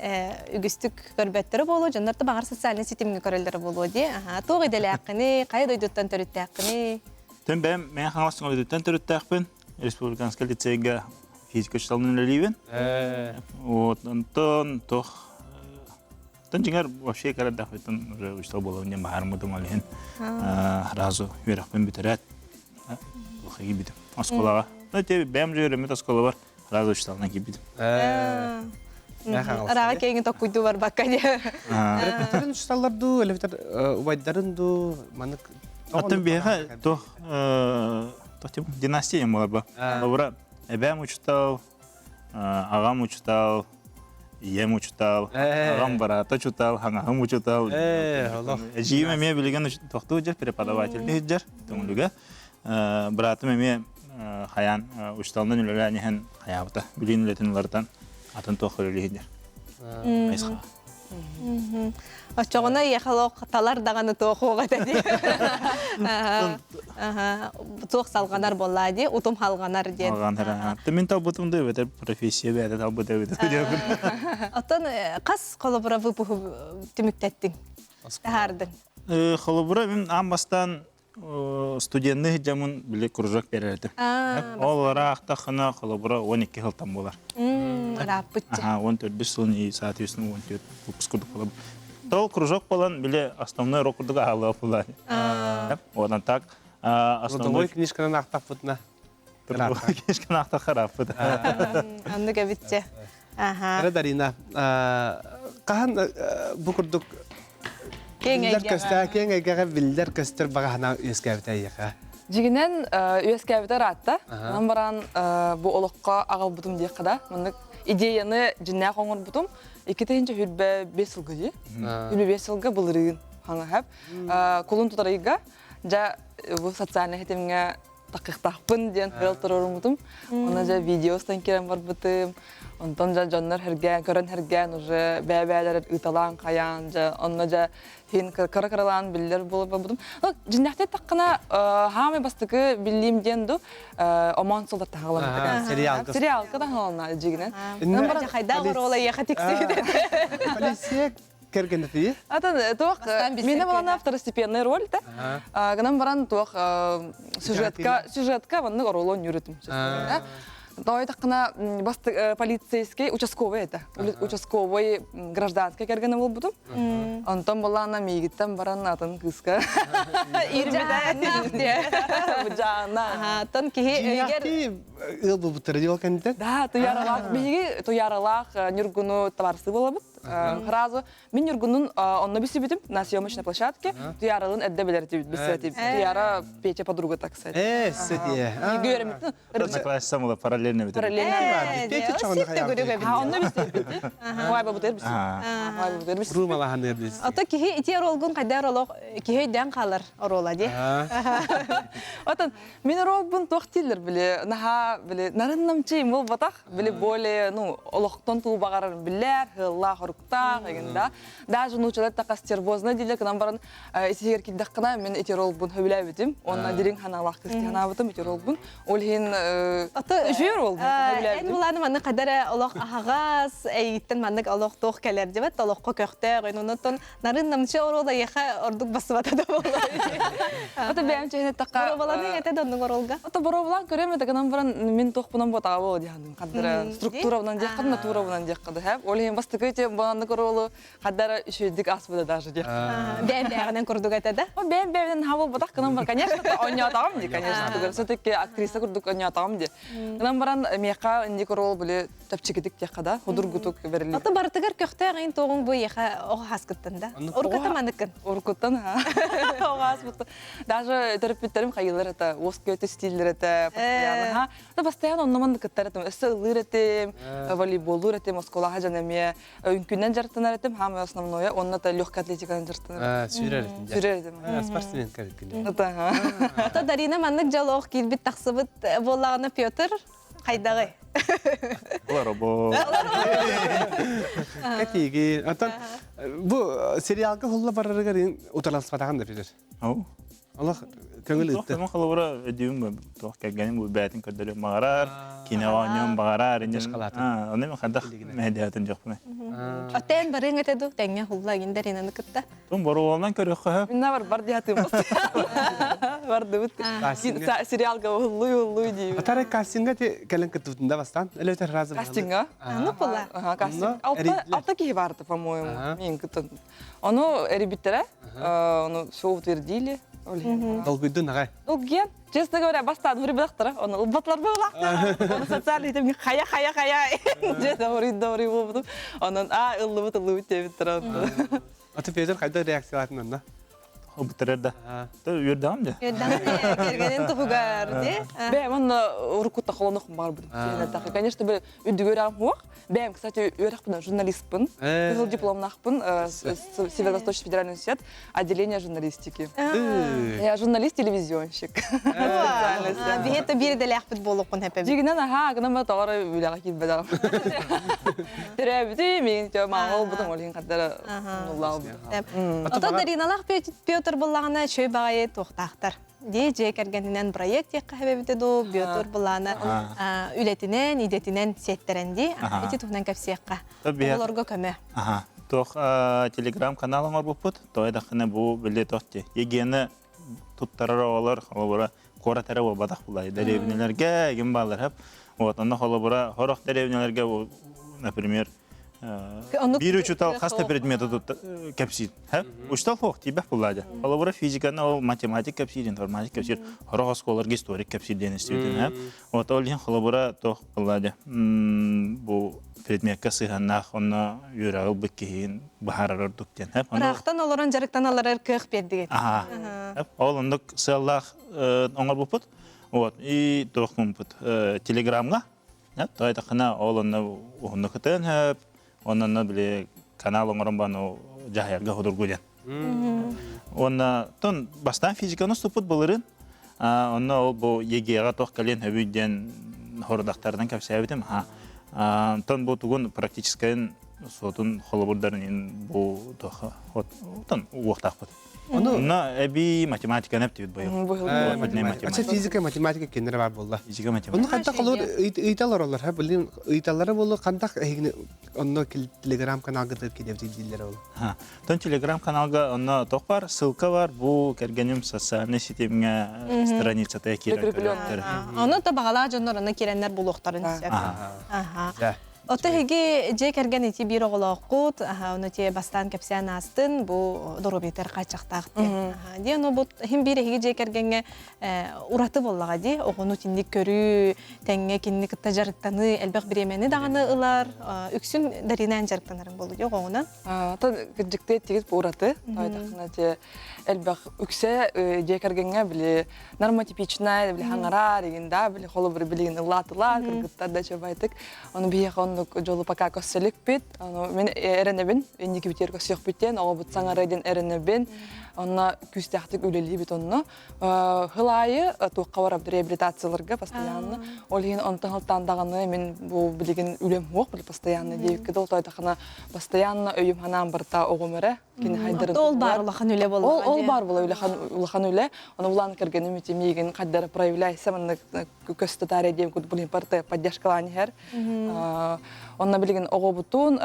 үгүстүк көрбөттөрө буолуо, дьоннор да баҕар социальнай ситимҥэ көрөллөрө буолуо дии. Туох идэлээххиний, хайа дойдуттан төрүттээххиний? Тэн бэйэм Мэҥэ Хаҥалас дойдуттан төрүттээхпин. Республиканскай лицейгэ физика учууталынан үлэлиибин. Вот, онтон туох Тон дьиҥэр вообще кэрэрдэхпиттэн уже учуутал буолабын диэн баһаарыммытым ол иһин сразу үөрэхпин бүтэрээт туохха киирбитим оскуолаҕа. Ну, те бэйэм же үөрэммит оскуолабар сразу учууталынан киирбитим. Араҕа киэҥи токкуйдуу барбакка диye. Төрөппүттэрин учууталлар дуу, элбэтэр убайдарын дуу, маннык Оттон биһиэхэ туох династия буолар ба. Холобура, эбээм учутал, аҕам учутал, ийэм учутал, аҕам бараата учутал, хаҥаһым учутал. Эдьиийим эмиэ билигин тохтуу дьэр, преподаватель дьэр, төҥүлүгэ. Быраатым эмиэ хайаан учуталынан үлэлээн иһэн хайаабыта. Билигин үлэтин уларытан атын туох үлэлиир дьэр. Хайысхаҕа. Оччоҕуна ехалох талар даҕаны туох этэ дии. Туох салҕанар буоллаа дии, утум халҕанар диэн. Халҕанар. Мин талбытым да эбэтэр профессия бэйэтэ талбыта эбитэ. Оттон хас холобура выпуск түмүктэттиҥ? Таһаардыҥ? Холобура мин аан бастаан студенны дьамын били кружок берер этим. Ол ыраахтахына холобура 12 сылтан буолар. Ырааппытча. Аха, 14 сылын и соответственно 14 выпуск курдук буолар. Тол кружок болан били основной урок курдук аһалыа буолар. Онон так основной книжканан ахтаппытына. Книжканан ахтахха ырааппыт. Оннук эбитче. Аха. Эрэ Дарина, хаһан бу курдук биллэр көстөр, киэҥ эйгэҕэ биллэр көстөр баҕаһына үөскээбитэ эйиэхэ? Дьигинэн үөскээбитэ ыраатта. Онон баран бу олоххо аҕалбытым диэххэ да. Маннык идеяны дьиннээх оҥорбутум. 2025 сылга дии. 25 сылга былырыын хаҥаһап. Кулун тутар ыйга дьэ бу социальнай ситимҥэ такыктаахпын диэн ыал туруоруммутум. Онно дьэ видео устан киирэн барбытым. Онтон дьэ дьоннор хэргээн, көрөн хэргээн уже бэйэ-бэйэлэрин ыыталаан хайаан дьэ онно дьэ хин кыра-кыралаан биллэр буолар барбытым. Ну, дьиннэхтик таххына хаамай бастакы биллиим диэн ду омон сылдар таһаҕаламмыта. Сериалга. Сериалга таһаҕалана дьигинэн. Хайдах оруола ехать тиксибит. Полиция кэргэнэтии? Атын туох мине балана второстепенный роль да. Гынан баран туох сюжетка сюжетка маннык оруолун юрүтүм. Той таххына полицейский участковый это. Участковый гражданский кэргэнэ болбутум. Онтон балана миигиттен баран атын кыыска. Ирбитэ. Тон киһи өйгер ыл бубуттара диол кэннитен. Да, туяралаах. Биһиги туяралаах Ньургуну табарсы болабыт. Сразу мин Ньургунун онно билсибитим на съемочной площадке Туяралын эрдэ билэр билсибитим. Туяра Петя подруга так сказать. Э, сетие. Көрөмүттүн. Одноклассница параллельно бит. Параллельно. Петя чоҕуна А онно билсибит. Ой, бабытыр билсибит. Ой, бабытыр билсибит. Румалаһаныыр билсибит. Ото киһи ити ролгун хайдар олох киһи өйдөөн хаалар оруола ди. Отон Мин ролбун туох дииллэр били наһаа били нарын-намчы буолбатах били более ну олохтон туу баҕарарын билэр ыаллаах оруктаах эгин да даже нуучалар такас стервозно дииллэр гынан баран исигэр киирдэххинэ мин ити ролбун сөбүлээбитим уонна дириҥ ханаалаах кыыс ханаабытым ити ролбун ол иһин үчүгэй ролбун Эн булааны маннык хадара олох аһаҕас эйиттэн маннык олох туох кэлэр дебет олоххо көхтөөх онон Нарын намчы оруола эйиэхэ ордук бассыбата да буолуо. Ото бэйэм чэһин эттэххэ Боруобаланыҥ этэ да оннук оруолга. Ото боруобалаан көрөм этэ гынан баран мин туохпунан буотаҕа буолуо диэххин хаддара структурабынан диэххэ натурабынан диэххэ да хэп. Ол иһин бастакы те баннык оруолу хаддара үчүгэйдик ааспыта даже диэх. Бэйэм бэйэҕинэн курдук этэ да? Бэйэм бэйэбинэн наһаа буолбатах гынан баран конечно оонньоотоҕум дии конечно все-таки актриса курдук оонньоотоҕум дии. Гынан баран миэхэ инник оруол били чэпчэкитик диэххэ да, худургутук бэриллибит. Ото барытыгар көхтөөх ин туоҕуҥ бу эйиэхэ оҕо хаскыттан да? Уруккута маныккын. Уруккуттан оҕо ааспыттан. Даже төрөппүттэрим хайыылар этэ, уос көтү стиллер этэ, постоянно. Ха, да постоянно онно манныкыттар этим. Өссө ыллыыр этим, волейболлуур этим, оскуолаҕа дьон эмиэ үҥкүүнэн дьарыктанар этим, хаамай основное, онно та легкая атлетиканан дьарыктанар. Сүүрэр этим. Сүүрэр этим. Спортсменка эбиккин. Ото Дарина маннык дьолоох киирбит тахсыбыт буоллаҕына Петр Хайдаҕый? Олоробо. Кэтиги. Оттон бу сериалга хулла барарыгар утараласпатаҕын да Петр. Ау. Олох көҥүл ыытты. Туох холобура өдүүм туох кэргэним бу бээтин көрдөрүм баҕарар, кино оонньуом баҕарар, Иннешкалаатын. Оны мен хайдах мэһэйдээтин дьохпунай. Оттон барыҥ этэ ду тэҥҥэ хулла гиндеринаны кытта. Тум боруоланан көрүөххө. Минна бар бар диһатым. Бардыбыт. Сериалга уллуй уллуй диибит. Атара кастинга ти кэлэн кыттыбытында бастан. Эле разы. Кастинга? Ну була. Ага, кастинг. Алта киһи барды, по-моему. Мен кыттын. Ону эрибиттэрэ, ону все утвердили. Долгуйдун агай. Долгуйан. Честно говоря, бастаан урибылахтара, оны ылбатлар буолахтара. Оны социальный тем хая хая хая. Дьэ, добрый добрый буолбутум. Онон а ыллыбыт ыллыбыт диэбиттэр. Аты Петр хайда реакциялатын онно? Ыбыттарар да. Үөрдэҕим дьэ. Үөрдэҕим дьэ, кэргэнин туһугар дии. Бэйэм онно уруккута холонуох баар бу. Конечно, бу үрдүгү үөрэҕим суох. Бэйэм, кстати, үөрэхпин журналистпын. Кыһыл дипломнаахпын Северо-Восточный федеральный университет, отделение журналистики. Я журналист-телевизионщик. Биһиэт биир идэлээхпит буолуоххун хэпэбит. Дьигинэн аһаа, гынан ба тоҕор үлэҕэ киирбэтэҕим. Төрөөбүтүм, миигин тё маама болбутум, ол иһин хаттара нуллаабыт. Ото Дариналаах Петр буллаҕына чөй баҕайы туохтаахтар. Дии дьиэ кэргэнинэн проект диэххэ хэбэбитэ дуу, Петр буллаана үлэтинэн, идэтинэн сиэттэрэн дии. Ити туһунан кэпсиэххэ. Оҕолорго көмө. Туох телеграм-канал оҥорбуппут, тоҕо дахына бу били туох дии. Егена туттарар оҕолор холобура куорат эрэ буолбатах булай дэриэбинэлэргэ эгин баалар хап. Вот онно холобура хорох дэриэбинэлэргэ например Биир учуутал хас да предмети кэпсиир. Учуутал суох тиийбэх буллаады. Холобура физиканы ол математик кэпсиир, информатик кэпсиир, хорох оскуоларга историк кэпсиир диэн истибитин. Вот ол иһин холобура туох буллаады бу предмекка сыһыаннаах онно үөрэҕи ылбыт киһиин быһаарар ордук диэн. Ыраахтан олорон дьарыктаналларар кыах биэрдигит. Ол оннук сыаллаах оҥорбуппут. Вот и туох гыммыппыт телеграмҥа Тойтахына ол онно уһуннук кытыан хөп, онно били канал оҥорон баны дьаһайарга худургу диэн. Уонна тон бастаан физиканы уступпут былырын, онно ол бу ЕГЭ-ҕа тох кэлиэн хөбүй диэн хорудахтарынан кэпсээбитим. Тон бу тугун практическайын суотун холобурдарын бу тох тон уохтаахпыт. Онно эбии математиканы эптибит быйыл. Ача физика, математика кинилэр бар буолла. Физика, математика. Онно хантах олор ыйталар олор, ха билин ыйталары болу хантах эһигини онно телеграм каналга кидебит дииллер ол. Тон телеграм каналга онно тох бар, ссылка бар, бу кэргэним социальный сетимҥэ страницата киирэн Ону да баҕалаах дьоннор онно киирэннэр булуохтарын сөп. Аха. Ото эһиги дьиэ кэргэн ити биир оҕолооххут, ону те бастаан кэпсээн аастын, бу доруобуйатыгар хааччахтаах диэн. Диэн бу иһин биир эһиги дьиэ кэргэҥҥэ ураты буоллаҕа дии, оҕону итинник көрүү, тэҥҥэ кинини кытта дьарыктаныы элбэх бириэмэни даҕаны ылар, үксүн Даринаан дьарыктанарыҥ буолуо дии оҕоҕунан. Ата кырдьыктыы эттигит бу ураты. Тоойдоххуна те элбэх үксэ дьиэ кэргэҥҥэ били нормотипичная, били хаҥараар игин да, били холобур билигин ыллаатылар, кыргыттар да чабайтык. Ону биһиэхэ оннук дьолу пока көрсөлүкпүт. Ону мин эрэнэбин, инникибитигэр көрсүөхпүт диэн, оҕобут саҥарыа диэн эрэнэбин. Онно күүстээхтик үлэлиибит онно. Хыл аайы туохха барабыт реабилитацияларга постоянно. Ол иһин онтон халтаан даҕаны мин бу билигин үлэм суох, постоянно диэбиккэ дылы тойдахына постоянно өйүм ханаан барыта оҕом эрэ. Кини хайдарын Ол баар улахан үлэ буолла. Ол баар була улахан улахан үлэ. Ону улаан кэргэним ити миигин хайдары проявляйся маннык көстө таарыйа диэн курдук билигин барыта поддержкалаан иһэр. Онно билигин оҕобутун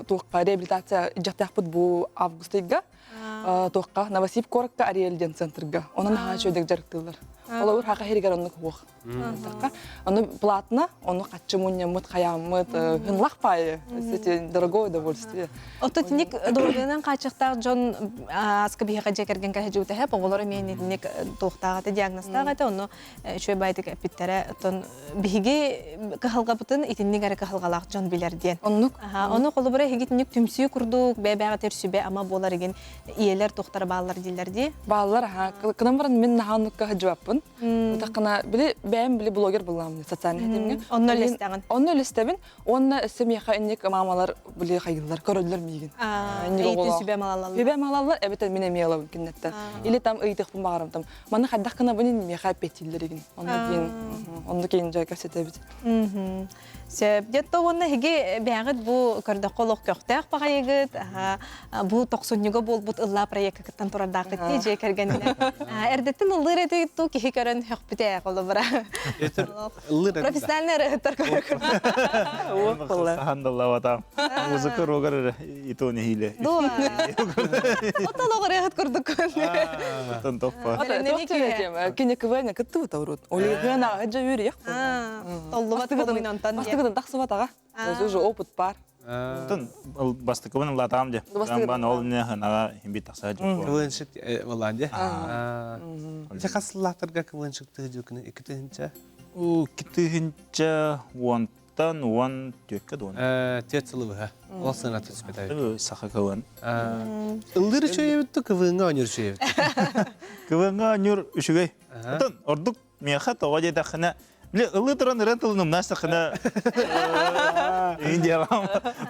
туохха реабилитация дьахтаахпыт бу август ыйга туохха Новосиб куоракка Ариэль диэн центрга. Онон наһаа үчүгэйдик дьарыктыыллар. Холобур хака иһигэр оннук суох. Ону платно, ону хаччы мунньаммыт, хайааммыт, хынлах паайы, это дорогое удовольствие. Ото тиник доруобуйанан хааччахтаах дьон аска биһиэхэ дьиэ кэргэн кэһэдьүүтэ хэп, оҕолор эмиэ итинник туохтаах этэ, диагнозтаах этэ, ону үчүгэй баайдык эппиттэрэ. Оттон биһиги кыһалҕабытын итинник эрэ кыһалҕалаах дьон билэр диэн. Оннук. Ону холобура эһиги итинник түмсүү курдук бэйэ-бэйэҕитигэр сүбэ-ама буолар игин ийэлэр туохтара бааллар дииллэр дии. Бааллар, аха. Кынан баран мин наһаа оннукка сылдьыбаппын. Утаххына били бэйэм били блогер буллааммын социальный ситимҥэ. Онно үлэстэҕин. Онно үлэстэбин. Уонна өссө миэхэ инник мамалар били хайыыллар, көрөллөр миигин. Эйитин сүбэ малалаллар. Сүбэ малаллар, эбэтэр мин эмиэ ылабын кинилэртэн. Или там ыйытыахпын баҕарам там. Маны хайдах гынабын миэхэ эппиэттииллэр игин. Онно диэн онно кейин дьэ кэпсэтэбит. Сөп. Дьэ уонна эһиги бэйэҕит бу көрдөххө олох көхтөөх баҕайыгыт. Бу тохсунньуга буолбут ыллаа проекка кыттан турардааххыт дии дьиэ кэргэнинэн. Эрдэттэн ыллыыр этигит туу киһи көрөн хөхпүтэ холобура. Профессиональный ырыһыттар көрө Сахан даллабатам. Музыка рогар и то не хиле. Отол оҕырыһыт курдук. Оттон топпа. Кини КВН кыттыбыт урут. Олиһыана дьэ үөрүйэх. Толлубат болуйнантан. Бастыгытын тахсыбатаҕа. Уже опыт бар. Тон бастакыбын ыллатаам дьэ. Бан ол не ханага химби тахса жок. КВНщик болан дьэ. Дьэ хас сыллаахтарга КВНщик тыһы жукны 2000 У 2000 уон. Тан уон түөккэ дуон. Түөт сылы быһа. Ол сыана түспэтэ. Саха кылын. Ыллыр үчүгэй эбит кывыҥҥа оонньуур үчүгэй эбит. Кывыҥҥа оонньуур үчүгэй. Оттон ордук миэхэ тоҕо диэтэххинэ, били ылыы туран ырыа тылын умнаастаххына иин диэҕим.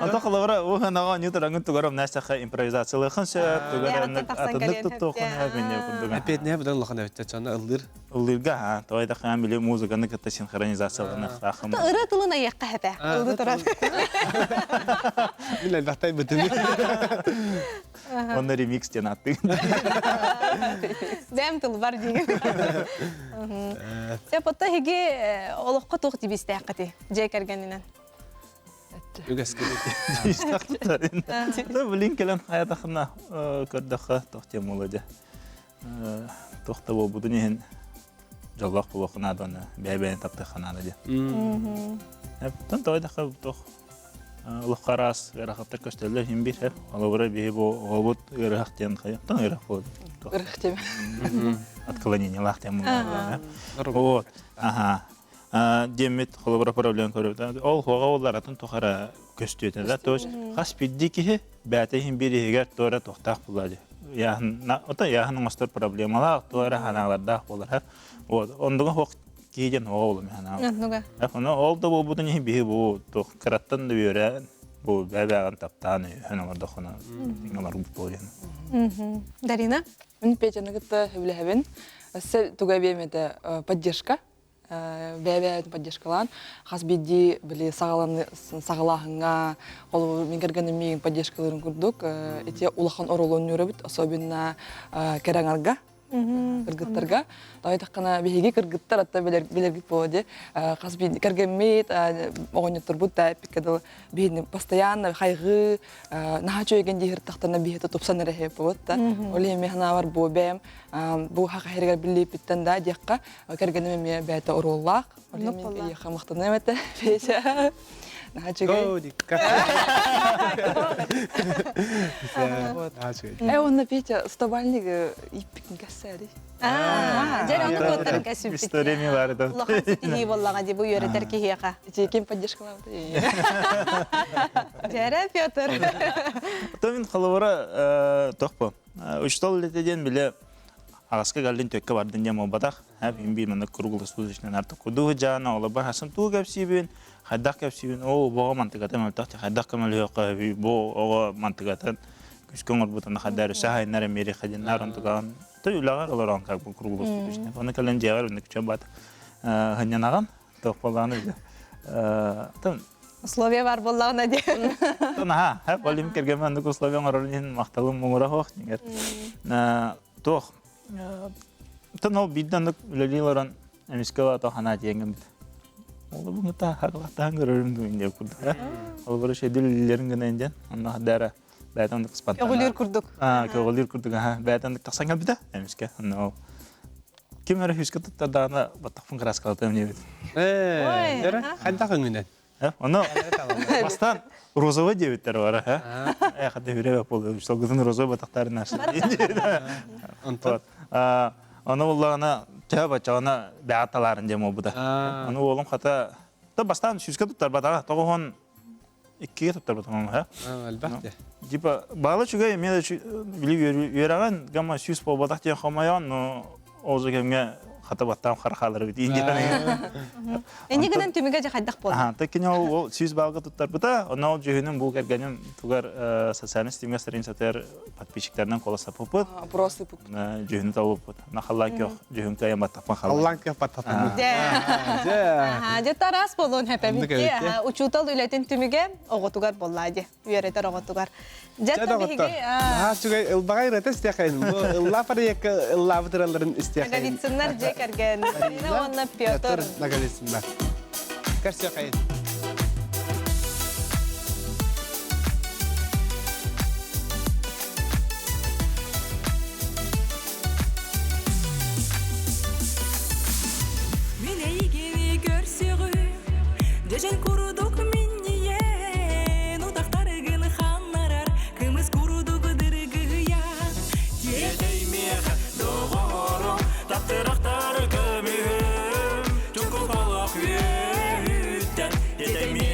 Онтон холобура уу ханаҕа оонньуу тураҥҥын тугар умнаастахха импровизациялыаххын сөп, тугар атыннык туттуоххун сөп инньэ курдук. Эппиэтинэһэ быдан улахан эбит чонно ыллыыр. Ыллыырга аа, тоҕо диэтэххинэ били музыканы кытта синхронизацияланыахтааххын. Ырыа тылын айыахха хэпэ. Ыллыы туран. Мин элбэхтэй бытыны. Онно ремикс диэн ааттыгын. Дэм тыл бар диигин. Сеп отто хиги олоххо туох дибистээххити дьиэ кэргэнинэн? Үгэскэ Да, блин, кэлэн хаятахына көрдөххө туох диэн буолуо Туох да буолбутун иһин дьоллоох буолуохха наада уонна бэйэ-бэйэни таптыахха наада диэн. Оттон тоҕо диэххэ туох олоххо араас ыарахаттар көстөллөр иһин биир холобура биһи бу оҕобут ыарыһах диэн хайаттан ыарах буолар Ыарых диэн. Отклонениелаах диэн Вот. Ага. Диэммит холобура проблема көрөбүт. Ол хуоҕа олар атын тухара көстүөтэ да. То есть хас биирдии киһи бэйэтэ иһин биир иһигэр туора туохтаах буолар. Яһын, ото яһын оҥостор проблемалаах, туора ханаалардаах буолар. Вот. Ондуга хуох киһи диэн оҕо буолар ханаал. Оннуга. Ону ол да буолбутун иһин биһи бу туох кыраттан да үөрэн бу бэбэҕин таптаан өйөһөн олордоххуна олорбут буолуон. Дарина? Мин Петяны кытта сөбүлэһэбин. Өссө туга эбиэм этэ поддержка. Бэйэ-бэйэбитин поддержкалаан хас биирдии били саҕалааһыҥҥа холобур мин кэргэним миигин поддержкалыырын курдук ити улахан оруолу оонньуур эбит особенно кэрэҥарга кыргыттарга тоойдоххуна биһиги кыргыттар атта билэргит буолуо дии хас биирдии кэргэммит оҕонньотторбут да эппиккэ дылы биһини постоянно хайҕыы наһаа үчүгэйгин дии сырыттахтарына биһиэхэ тупсан эрэ иһиэппит да ол иһин мин санаабар бу бэйэм бу хаха иһэригэр биллииппиттэн да диэххэ кэргэним эмиэ бэйэтэ оруоллаах ол иһин мин эйиэхэ махтаныам этэ Петя наһаа үчүгэй э уонна Петя стобальник ииппикин кэссээри Дьэ, ону куоттарын кэсүппүт. История ми баар да. Улахан ситиһии буоллаҕа дии бу үөрэтэр киһиэхэ. Ити ким поддержкалаабыта? Дьэрэ, Петр. То мин холобура тохпо. Учтол үлэтэ диэн биле аҕаска галлин төккө бардын диэн буолбатах. Хап им би манна круглосуточно нарта кудуһу жаана олоба хасын туу кэпсиибин, хайдах кэпсиибин, оо боҕо мантыгата мөлтөх, хайдах көмөлөһүөххэ бу оҕо мантыгатын күскэ оҥорбутун хайдар өссө хайнар Америка диэн нар онтугаан той үлэҕэр олорон как бы круглосуточно. Оны кэлэн дьиэҕэр үннүк чобат хынньанаҕын туох буоллаҕына биле. Тон Условия бар буоллаҕына диэн. Тон аха, хап олим кэргэммэ оннук условия оҥорорун иһин махталым муҥура суох дьиҥэр. Туох Тон ол биирдэ оннук үлэлии олорон эмискэ ото ханаа тиэҥҥэ бит. Ол бу та хаглахтаан көрөрүм дуу диэн курдук. Ол бары шедүллэрин гынан диэн онно хадара бэйэтэ оннук спонтанно. Көҕүлүүр курдук. Аа, көҕүлүүр курдук аха. Бэйэтэ оннук тахсан кэлбитэ эмискэ. Онно ол ким эрэ хүскэ туттардаҕына баттахпын кырааскалатыам диэбит. Ээ, дөрө хайдах өҥүнэн? Ону бастаан розовый диэбиттэр бара. Э, хата хүрэ буолуо. Солгутун розовый батахтарын наша. Онтон Ону буллаҕына төһө баччаҕына бэҕэ талаарын диэн буолбута. Ону уолум хата то бастаан сүүскэ туттарбатаҕа тоҕуһун иккигэ туттарбатаҕым ха. Элбэх де. Типа баала үчүгэй эмиэ да били үөрэҕин гамма сүүс буолбатах диэн хомойон, но ол же кэмҥэ хата баттаам харахаалар эбит индияны. Энни гынан түмүгэ дьэ хайдах буолла? Аха, кини ол сүүс балга туттарбыта, онно ол дьүһүнүн бу кэргэним тугар социальный ситимҥэ страницатыгар подписчиктарынан колосаппыппыт. Просто Дьүһүнү талбыппыт. Нахаллаан көх дьүһүн кыайан баттаппын халлаан. Халлаан көх баттаппын. Дьэ. Дьэ тараас буолуон хэпэбит. Учуутал үлэтин түмүгэ оҕотугар буоллаа дии. Үөрэтэр оҕотугар. Дьэ доҕоттор. Наһаа үчүгэй ылбаҕай ырыата истиэхэйин. Бу ыллаа проекка ыллаабыт ыраларын истиэхэйин. Наговицыннар дьиэ кэргэн. Марина уонна Петр. Наговицыннар. Көрсүөххэйин. Мин эйигини көрсөҕүм, дьэдьэн курдук минньийэн, утахтарыгын ханнарар, кымыс курдук дыргыйан. Тиэтэй миэхэ доҕорум, таптырахтары көмүһүм, чуҥкук олох үөһүттэн, тиэтэй миэхэ.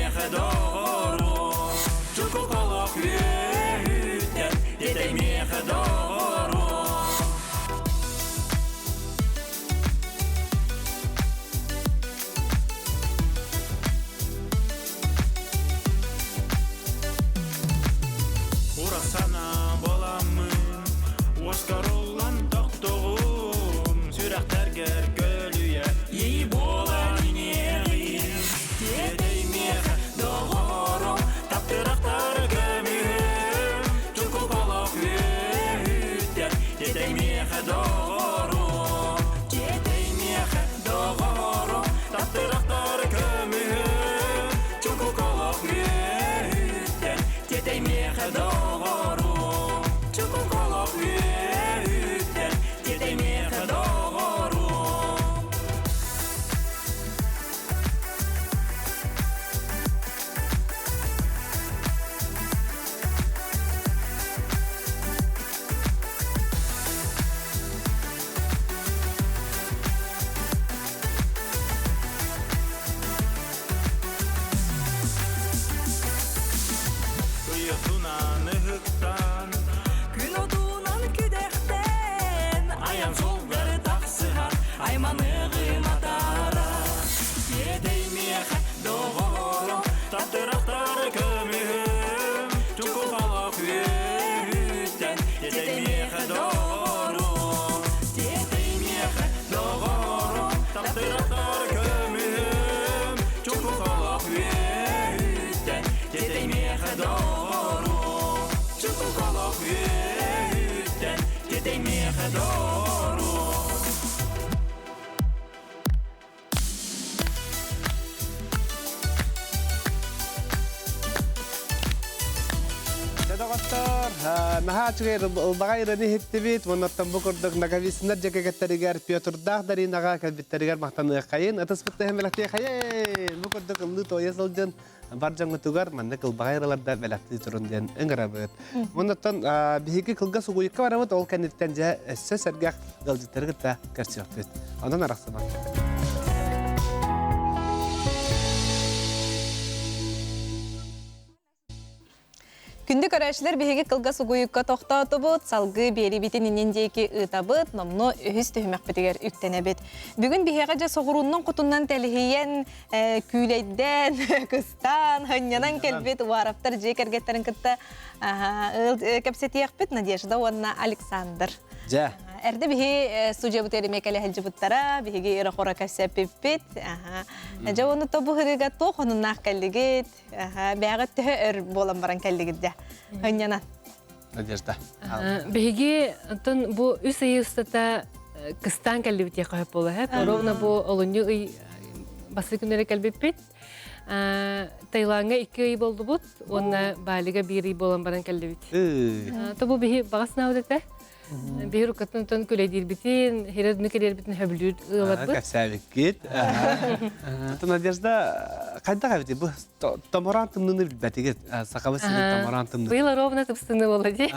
Айманыгым атара Тиэтэй миэхэ доҕорум Таптырахтары көмүһүм Чуҥкук үөһүттэн Тиэтэй миэхэ доҕорум Тиэтэй миэхэ доҕорум Таптырахтары көмүһүм Чуҥкук үөһүттэн Тиэтэй миэхэ доҕорум Чуҥкук үөһүттэн Тиэтэй миэхэ доҕорум Доҕоттор, наһаа үчүгэй ылбаҕай ырыаны иһиттибит. Оннуттан бу курдук Ноговицыннар дьиэ кэргэттэригэр Петрдаах Даринаҕа кэлбиттэригэр махтаныаххайын, ытыспыт тыһын бэлэхтиэхэйин! Бу курдук ыллыы-туойа сылдьан бар дьоҥҥутугар маннык ылбаҕай ыраларда бэлэхтии турун диэн ыҥырабыт. Оннуттан биһиги кылгас угуйукка барабыт, ол кэнниттэн дьэ өссө сэргэх ыалдьыттары кытта көрсүөхпүт. Онон арахсыбакка. Күндү көрөөччүлэр биһиги кылгас угуйукка тохтоотубут, салгыы биэрибитин иннин диэки ыытабыт, номнуо үһүс түһүмэхпитигэр үктэнэбит. Бүгүн биһиэхэ дьэ соҕурууннан-хотуннан тэлиһийэн, күүлэйдээн, кыстаан, ханньанан кэлбит Уаровтар дьиэ кэргэттэрин кытта кэпсэтиэхпит Надежда уонна Александр. Дьэ. Эрдэ биһи студиябыт эримэ кэлэ сылдьыбыттара, биһиги ира-хора кэпсэппиппит. Дьэ ону тобу хырыга туох онуннаах кэллигит? Бэҕэ төһө өр буолан баран кэллигит дьэ? Ханньанан. Надежда. Биһиги оттон бу үс ый устата кыстаан кэллибит диэххэ сөп буолла һэп. Ровно бу олунньу ый бастакы күннэрэ кэлбиппит. Таиландҥа икки ый болдубут уонна Балига биир ый буолан баран кэллибит. То бу биһи баҕа санаабыт этэ. Биһи рукатын тон күлэйдиирбитин, хирэ кэлиэрбитин хөбүлүүр ыаларбыт. Кэпсээбиккит. Надежда хайдах эбити бу томорон тымныны билбэтигит сахабы сирин томорон тымны. Быйыл ровно тымсыны буолла дии.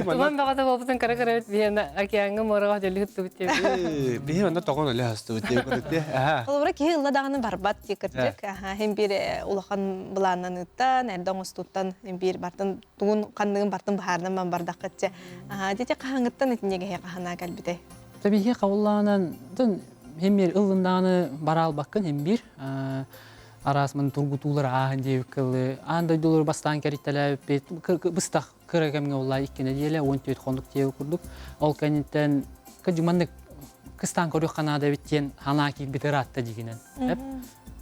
Туман баҕата буолбутун кара кара биһиэнэ океаҥҥа муораҕа дьөлү хыттыбыт диэбит. Биһи онно тоҕон өлө хастыбыт диэ көрүтэ. Холобура киһи ылла даҕаны барбат дии кырдьык. Хин биир улахан былааннаныыттан, эрдэ оҥостууттан биир бартын тугун ханныгын бартын быһаарынан бан бардаххытча. Дити хаһаҥыттан итиннеге хаһанаа кэлбитэй? Табиһи қабыллаанан хем бир ыллындааны бара албаккын хем бир араас мын тургутуулар ааһын диэбит кылы аан дойдулары бастаан кэриттэлээбиппит быстах кыра кэмҥэ уллаа икки нэдиэлэ 14 хонук диэбит курдук ол кэнниттэн кыдьыманнык кыстаан көрүөх ханаада эбит диэн ханаа киирбит ыраатта дигинэн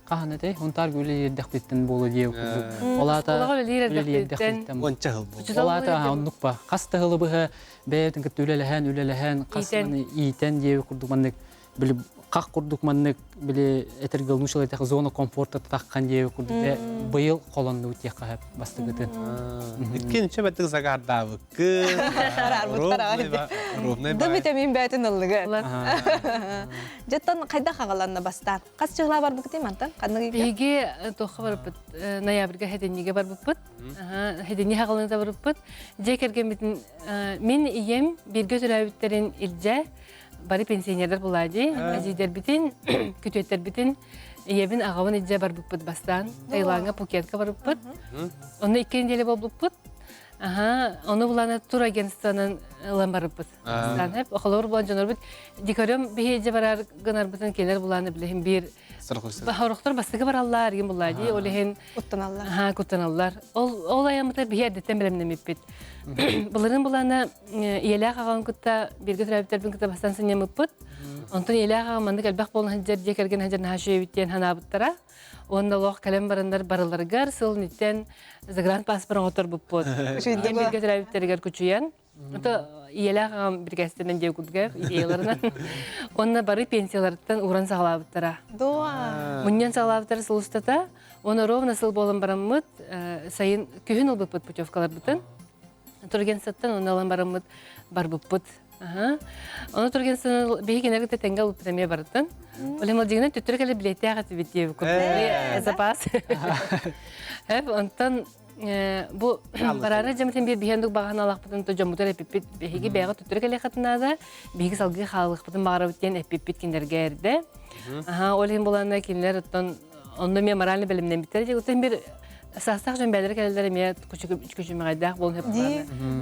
хаһан этэй Һунтаарга үлэлиирдэхпиттэн буолуо диэбит курдук ол аата үлэлиирдэхпиттэн уонча сыл буолуо ол аата оннук ба хас да сылы быһа бэйэтин кытта үлэлэһэн үлэлэһэн хас иитэн диэбит курдук маннык били хах курдук маннык били этэргэ нууччалыы зона комфорта таххан диэбит курдук быйыл холоннубут диэххэ бастакытын иккинчи бэтик загардаабыккы ровный Да витамин бээтин ыллыгы Жаттан хайда хагаланна бастаан хас чыгла барбыкты мантан ханнык Биһиги туохха барыппыт ноябрьга хэтинниге барбыппыт хэтинни хагаланыта барыппыт дьиэ кэргэммитин мин ийэм бииргэ төрөөбүттэрин илдьэ бары пенсионердар булаа дии эдьиийдэрбитин күтүөттэрбитин ийэбин аҕабын илдьэ барбыппыт бастаан Таиландҥа Пукетка барбыппыт онно икки неделя буолбуппут аха ону булана турагентствонан ылан барбыппыт бастаан холобур булан дьонорбут дикарем биһи илдьэ барар гынарбытын келер булааны билэһин биир Хорохтор бастакы бараллар игин буллаа дии ол иһин куттаналлар. Аха куттаналлар. Ол ол айаммытар биһи эрдэттэн бэлэмнэммиппит. Былырын булана ийэлээх аҕам кытта бииргэ төрөөбүттэрбин кытта бастан сынньаммыппыт. Онтон ийэлээх аҕам маннык элбэх буолан сылдьар дьиэ кэргэн сылдьар наһаа үчүгэйбит диэн санаабыттара. Уонна олох кэлэн бараннар барыларыгар сыл инниттэн загранпаспорт оҥотторбуппут. Бииргэ төрөөбүттэригэр кучуйан. Это ийэлээх аҕам бирикээстэнэн диэ курдук идеяларынан. Уонна бары пенсияларыттан ууран саҕалаабыттара. Дуа. Мунньан саҕалаабыттара сыл устата. Уонна ровно сыл буолан бараммыт, сайын күһүн ылбыппыт путевкаларбытын. Тургенсаттан уонна ылан бараммыт барбыппыт. Ону Тургенсаны биһи кинилэр кытта тэҥҥэ ылбыппыт эмиэ барытын. Ол иһин төттөрү кэлэ билиэттээх этибит диэбит курдук. Запас. Онтон бу бараары дьэмитин биир биһиэн дук баҕаһын алахпытын то дьоммутун эппиппит биһиги бэйэҕэ төттөрү кэлиэххитин биһиги салгыы хаалыахпытын баҕарабыт диэн эппиппит кинилэргэ эрдэ. Аха, ол иһин буланна кинилэр оттон онно эмиэ морально бэлэмнэммиттэр. Оттон бир саастаах дьон бээлэрэ кэлэллэр эмиэ күчүмэҕэйдээх буолан хөп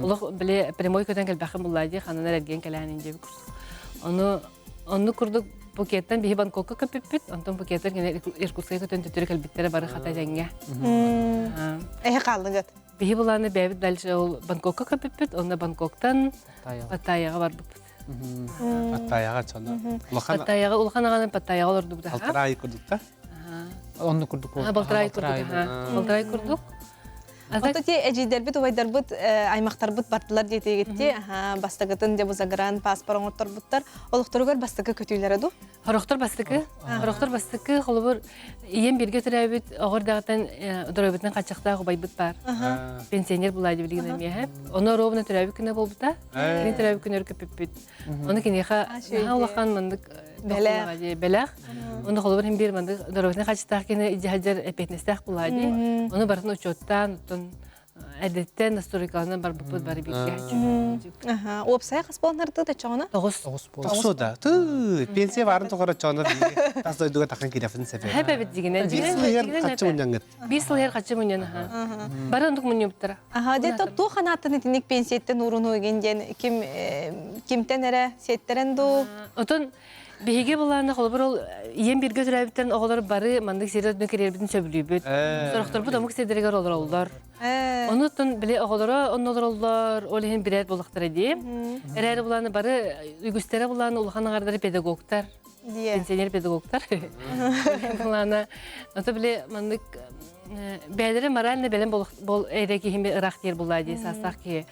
Олох били прямой көтөн кэлбэххин буллаа дии ханан эрэрген кэлээн диэбит курдук. Ону оннук курдук. Пукеттан биһи Бангкокка көппүппүт, онтон Пукеттан кини Иркутскайга көтөн төттөрү кэлбиттэрэ бары хата дьэҥҥэ. Эһи хааллыгыт? Биһи булааны бэйэбит дальше ол Бангкокка көппүппүт, онно Бангкоктан Паттайяҕа барбыппыт. Паттайяҕа чоно. Улахан Паттайяҕа улахан аҕаны Паттайяҕа олордубут. Балтараа курдук та? Онну курдук. Балтараа курдук. Балтараа курдук. Ото ти эдьиийдэрбит, убайдарбыт, аймахтарбыт бардылар диэтигитти. Бастакытын дьэ бу загран паспор оҥотторбуттар. Олохторугар бастакы көтүүлэрэ ду? Хорохтор бастакы. Хорохтор бастакы холобур ийэм бииргэ төрөөбүт оҕо эрдэҕиттэн доройбутунан хаччахтаах убайбыт баар. Пенсионер булаа билигин эмиэһэ. Ону ровно төрөөбүт күнэ буолбута. Кини төрөөбүт күнүгэр көппүппүт. Ону киниэхэ наһаа улахан маннык бэлэх. Бэлэх. Ону холобур хим биир маннык дороготун хачыстаах кини дьаһадьар эппиэтинэстээх булаа дии. Ону барытын учуоттаан, оттон эрдэттэн настройкаланан барбыппыт бары бииргэ. Уопсайа хас буолан ардыта чоҕуна? Тоҕус. Тоҕус да. Тыы, пенсия баарын тоҕора чоҕуна тас дойдуга таххан кирэфин сепе. Хэп эбит дигинен. Биир сыл иһэр хаччы мунньаҥҥыт. Биир сыл иһэр хаччы мунньан аха. Бары оннук мунньубуттара. Аха, де то туох анааттан итинник пенсияттан ууруну игин диэн ким кимтэн эрэ сиэттэрэн дуу? Отон биһиги булааны холобур ол ийэм бииргэ төрөөбүттэн оҕолор бары маннык сири өтүнэ кириэрбитин сөбүлүүбүт. Сорохторбут омук сирдэригэр олороллор. Онуттан били оҕолоро онно олороллор, ол иһин билэр буоллахтара дии. Эрээри булааны бары үгүстэрэ булааны улахан аҥардары педагогтар. Пенсионер педагогтар. Булаана ото били маннык бэйэлэрэ морально бэлэм бол эрэ киһими ыраах диир буллаа дии саастаах киһи.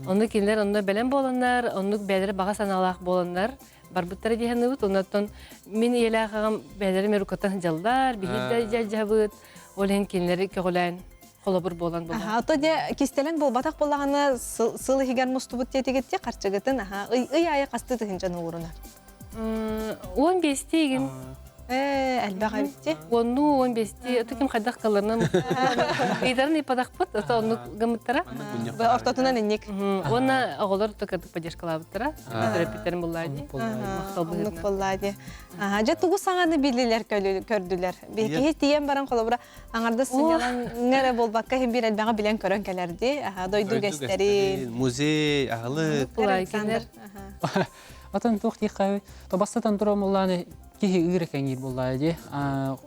Онну кинилэр онно бэлэм буоланнар, оннук бэйэлэрэ баҕа санаалаах буоланнар барбыттара дии саныыбыт. Оннуттан мин ийэлээх аҕам бэйэлэрэ мерукаттан сылдьаллар, биһиги да дьаһабыт. Ол иһин кинилэри көҕүлээн холобур буолан буолар. Аха, ото дьэ кистэлэҥ буолбатах буоллаҕына сыл иһигэр мустубут диэтигит ти харчыгытын аха ый ый аайы хастыы тыһыынчаны уурунар. 15 игин. Ээ, элбэх эбит. Онну 15 ото ким хайдах каларынан ыйдарын ыйпатахпыт, ото оннук гымыттара. Ортотунан инник. Уонна оҕолор токардык поддержкалаабыттара. Төрөппүттэрин буллаа дии. Махтал быһыытынан. Оннук дии. Аха, дьэ тугу саҥаны биллилэр көрдүлэр. Киһи тиийэн баран холобура аҥардас сынньалаҥ эрэ буолбакка иһин биир элбэҕи билэн көрөн кэлэр дии. Аха, дойду үгэстэрин. Музей, аһылык. Атын туох диэххэ то бастатан туран буоллааны киһи ыыра кэҥиир буоллаа дии.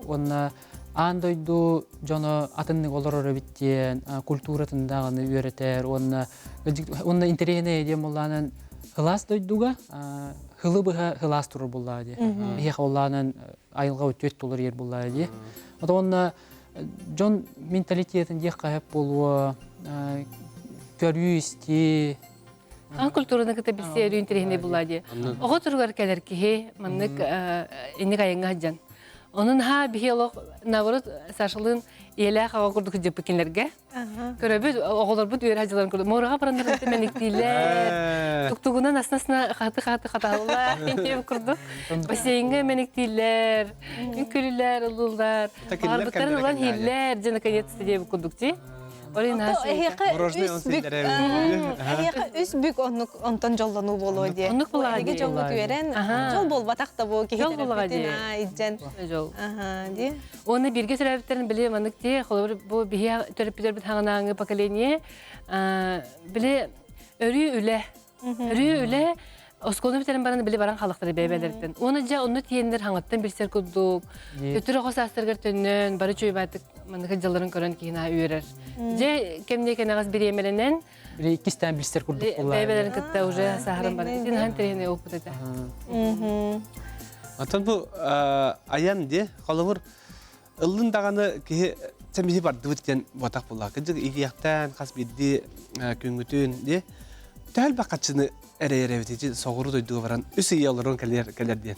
Уонна аан дойду дьоно атыннык олорор эбит диэн культуратын даҕаны үөрэтэр уонна уонна интэриэһинэй диэн буоллаанан һылаас дойдуга һылы быһа һылаас турар буоллаа дии. Биһиэхэ буоллаанан айылҕа үтүөт тулар иэр буоллаа дии. Уонна дьон менталитетын диэххэ сөп буолуо көрүү-истии Аан культураны кытта билсии өрүү интэриэһинэй булаа дии. Оҕо туругар кэлэр киһи маннык инник айаҥҥа сылдьан. Онон ха биһи олох наоборот Сашалыын ийэлээх аҕа курдук сылдьыппыт кинилэргэ. Көрөбүт оҕолорбут үөрэ сылдьалларын курдук. Муораҕа бараннар мэниктииллэр. Туктугунан асна-асна хаты-хаты хатаһаллар диэн курдук. Бассейҥҥа мэниктииллэр, үҥкүүлүүллэр, ыллыыллар. Баҕарбыттарын ылан иһиллэр, дьэ наконец-то диэбит курдук дии. Эһиэхэ үс бүк эһиэхэ үс бүк оннук онтон дьоллонуу буолуо диэ. Оннук буолаҕа Эһиги дьолгут үөрэн дьол буолбатах да бу киһи Дьол буолаҕа төрөппүтүн аа илдьэн Дьол. Аха дии. Уонна бииргэ төрөөбүттэрин били маннык дии холобур бу биһи төрөппүттэрбит хаҥанааҥы поколение били өрүү үлэ Өрүү үлэ оскуоланы бүтэрэн баран били баран халахтара бэйбэлэриттэн. Уонна дьэ онно тиэннэр хаҥаттан билсэр курдук, өтөр оҕо саастарыгар төннөн, бары чуйбаатык маннык дьалларын көрөн киһи наһаа үөрэр. Дьэ кэмниэ кэнэҕэс бириэмэлэнэн Били иккистээн билсэр курдук буолла. Бэйбэлэрин кытта уже саһаран бар. Итин хаһан тэрээһини опыт этэ. Оттон бу айан дии, холобур, ыллын даҕаны киһи сэмиһи бардыбыт диэн буотах буолла. Кырдьык игиэхтээн хас биирдии күҥҥүтүн дии төһө элбэх хаччыны эрэйэр эбит ити соҕуруу дойдуга баран үс ый олорон кэлэр кэлэр диэн.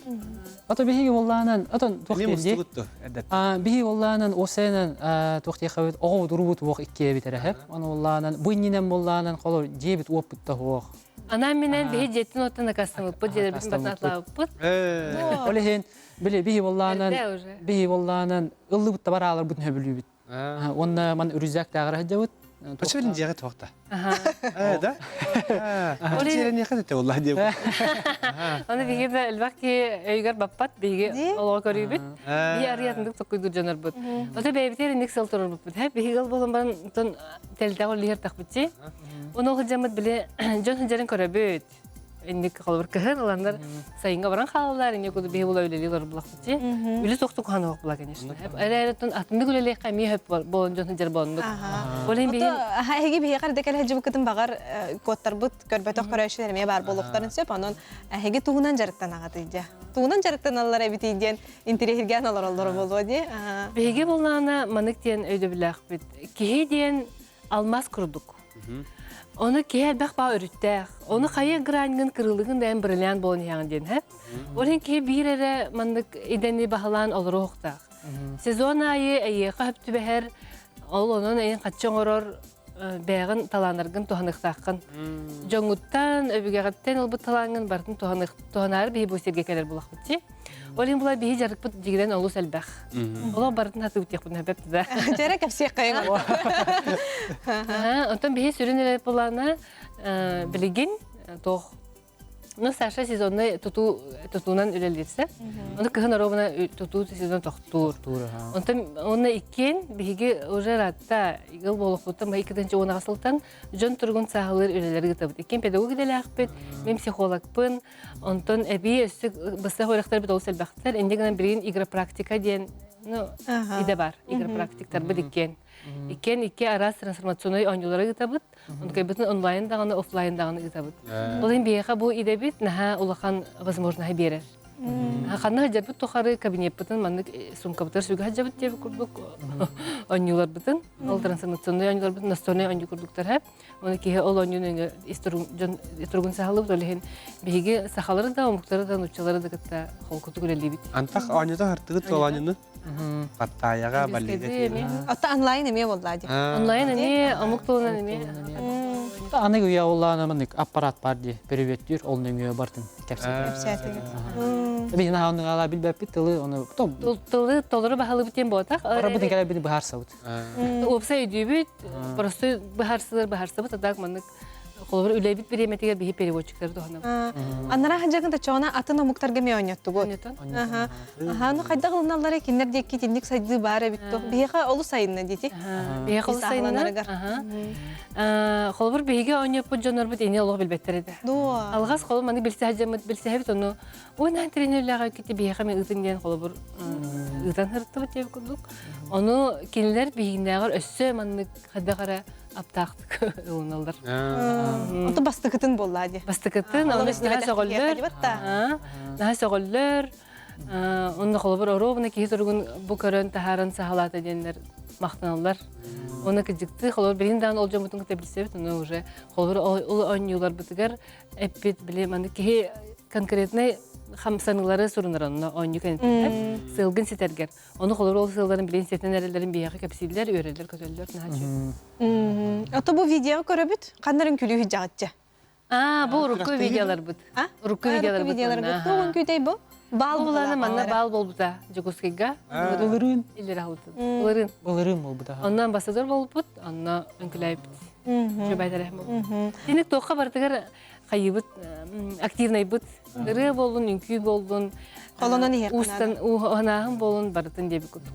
Ото биһиги буоллаанан отон туох Эмиэ диэн дии? мустубут дуо эрдэттэн? Биһиги буоллаанан уопсайынан туох диэххэ оҕобут урубут уох иккиэбит эрэ хэп. Аны буоллаанан бу иннинэн буоллаанан холор дьиэбит уоппут да суох. Анаан минэн биһи дьиэттин оттон акастамыппыт, дьиэлэрбитин батын атлаабыппыт. Ол иһин Били биһи боллаанан биһи боллаанан ыллыбыт да барааларбытын хөбүлүүбүт. Уонна ман үрүзэктээҕэр сылдьабыт. Бача билин дьиэҕэ туохта. Ээ да? Ол сирэниэхэ да болла диэбит. Оны биһиги да элбэх киһи өйүгэр баппат, биһиги олоҕо көрүүбүт. Биһи арыйатындык токкуйдур дьонорбут. Ото бэйэбитигэр инник сыл турарбыппыт. Биһиги ол болон баран тон тэлтэҕ оллиһэр тахпытчи. Оны ол сылдьаммыт били дьон сылдьарын көрөбүт. Инник холобур кыһын ыланнар сайынга баран хаалалар, инник куду биһи була үлэлии олорор булахпыт. Үлэ тохту куһаҕан оһох була, конечно. Эрэ-эрэ атыннык үлэлиэххэ эмиэ хөп болон дьон сылдьар болоннук. Ол иһин биһи Эһиги биһиэхэ эрдэ кэлэ сылдьыбыккытын баҕар куоттарбыт, көрбөтөх көрөөччүлэр эмиэ баар буолуохтарын сөп. Онон эһиги тугунан дьарыктанаҕытый дьэ? Тугунан дьарыктаналлар эбитий диэн интириэһиргээн олороллоро буолуо дии. Биһиги буллаҕына манык диэн өйдөбүллээхпит. Киһи диэн алмаас курдук. Ону киһи элбэх баа өрүттээх. Ону хайа граньгын кырыылыгын да эн бриллиант буолан иһэҕин диэн һэ. Ол иһин киһи биир эрэ маннык идэни баһылаан олоруохтаах. Сезон аайы эйиэхэ хөп түбэһэр, ол онон эйин хаччы оҥорор бэйэҕин талааннаргын туһаныахтааххын. Дьоҥҥуттан, өбүгэҕиттэн ылбыт талааҥҥын барытын туһанаары биһи бу сиргэ кэлэр булахпыт дии. Ол иһин була биһи дьарыкпыт дьигинэн олус элбэх. Олох барытын хатыбыт диэхпин сөп да. Дьэрэ кэпсиэххэйиҥ. Онтон биһи сүрүн эрэ былаана билигин туох Ну, Саша сезонный тутуу тутуунан үлэлиирсэ. Ону кыһын оруобуна тутуу сезон тохтуур. Онтон уонна иккиэн биһиги уже ыраатта ыал буолуохпуттан баһы иккитинчи уонаҕа сылтан дьон туругун сааһылыыр үлэлэри ыытабыт. Иккиэн педагог идэлээхпит, мин психологпын, онтон эбии өссө быстах үөрэхтэрбит олус элбэхтэр. Инньэ гынан билигин игропрактика диэн ну, идэ бар. Игропрактиктарбыт иккиэн. Иккиэн икки араас трансформационнай оонньуулары ыытабыт. Онтукайбытын онлайн даҕаны, офлайн даҕаны ыытабыт. Ол иһин биһиэхэ бу идэбит наһаа улахан возможноһы биэрэр. Ханна сылдьарбыт тухары кабинеппытын маннык сумкабытыгар сүгэ сылдьабыт диэбит курдук оонньууларбытын, ол трансформационнай оонньууларбытын настольнай оонньуу курдуктар һэ. Оны киһи ол оонньууну дьон туругун саһалыбыт, ол иһин биһиги сахалары да, омуктары да, нууччалары да кытта холкутук үлэлиибит. Антах оонньото хартыгыт ол оонньууну? Паттайаҕа, Балига Оттон онлайн эмиэ буолла дии. Онлайн эмиэ, омук тылынан эмиэ. Аны үйэ оллаана маннык аппарат бар дии, переветтүүр, ол нөҥүө бартын кэпсэтэр. Кэпсээтигит. Биһин аһаныгаала билбэппит тылы, оны Тылы толору баһылыбыт диэн буотах. Барабытын кэлэбини быһаарсабыт. Уопсай өйдүүбүт, просто быһаарсылар быһаарсабыт, а так маннык холобур үлэбит бириэмэтигэр биһи переводчиктары туһанабыт. Анараа хадьагын чоона атын омуктарга ме ойноттугут. Аха. Аха, ну хайдах ылыналлара кинилэр диэки итинник сайдыы баар эбит то. Биһиэхэ олус сайынна дити. Биһиэхэ олус сайынна. Холобур биһиги оонньоппут дьоннорбут ини олох билбэттэр этэ. Алҕас холобур маны билсэһэ билсэһэбит ону ой наан тренерлээҕэ кити биһиэхэ мен ыытын диэн холобур ыытан сырыттыбыт диэбит курдук. Ону кинилэр биһигинээҕэр өссө маннык хайдах эрэ аптаахтык ылыналлар. Ото бастакытын буоллаа дии. Бастакытын, оны наһаа сөҕөллөр. Наһаа сөҕөллөр. Онно холобур оруобуна киһи туругун бу көрөн таһааран саһалаата диэннэр махтаналлар. Оны кыдьыктыы холобур билин даҕаны ол дьоммутун кытта билсэбит, ону уже холобур ол оонньууларбытыгар эппит били маны киһи конкретный хамсаныылары сурунар онно оонньуу кэнниттэн сыалгын ситэргэр Ону холобур ол сыалларын билин ситэн эрэллэрин биһиэхэ кэпсииллэр, үөрэллэр, көтөллөр наһаа үчүгэй. Ото бу видео көрөбүт, ханнарын күлүү дьаҕытча. Аа, бу урукку видеоларбыт. Урукку видеоларбыт. Видеоларбыт. Тугун күүтэй бу? Баал буланы манна баал болбута Дьокуускайга. Былырыын. Иллер ахылытын. Былырыын. Былырыын болбута. Онно амбассадор болбут, онно үҥкүлээбит. Үчүгэй тэрээһин болбут. Тиник туохха барытыгар хайыбыт активнайбыт ырыа боллун үҥкүү боллун холонон иһиэх уустан уһанааһын болун барытын диэбит курдук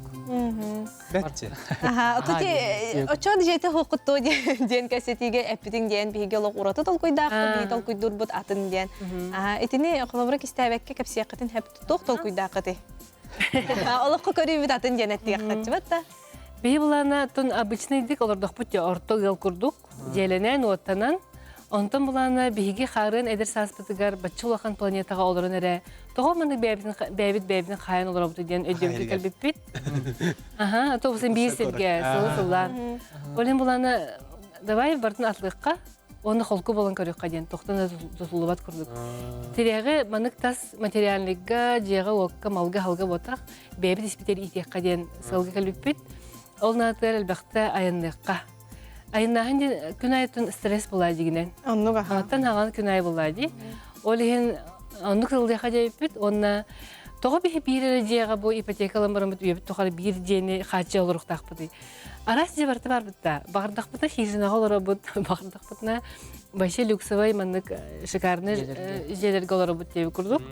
Бэтчи. Аха, отути очон жете хокутту диэн кэсэтиге эппитиң диэн биһиги олох ураты толкуйдаахпыт, биһи толкуйдуурбут атын диэн. Аха, итини холобура кистээбэккэ кэпсиэххитин хэп туох толкуйдааххытый? Олоххо көрүүбүт атын диэн эттиэххитчибат да. Биһи булаана тон обычныйдык олордохпут орто ыал курдук дьиэлэнэн, уоттанан, онтон булаана биһиги хаарыан эдэр сааспытыгар бачча улахан планетаҕа олорон эрэ тоҕо маннык бэйэбитин бэйэбит бэйэбитин хаайан олоробут диэн өйдөбүлгэ кэлбиппит. Аха, автобусын биир сиргэ сылы сыллаан. Ол иһин булаана давай бартын атлыахха, уонна холку болон көрүөххэ диэн тохтон да тутуллубат курдук. Тирэҕи маннык тас материальныйга, дьиэҕэ-уокка, малга-халга буотах, бэйэбит испитэр иитиэххэ диэн сыалга кэлбиппит. Ол наатыгар элбэхтэ айанныахха. Айаннааһын диэн күн айыттан стресс булаа дигинэн. Оннук аха. Аттан хаҕан күн айы булаа дии. Ол иһин оннук сылдыаха диэбиппит уонна тоҕо биһи биир эрэ дьиэҕэ бу ипотекалан бараммыт үйэбит тухары биир дьиэни хааччы олоруохтаахпытый. Араас дьиэ барыта барбыт да. Баҕардахпытына хижинаҕа олоробут, баҕардахпытына вообще люксовай маннык шикарный дьиэлэргэ олоробут диэбит курдук.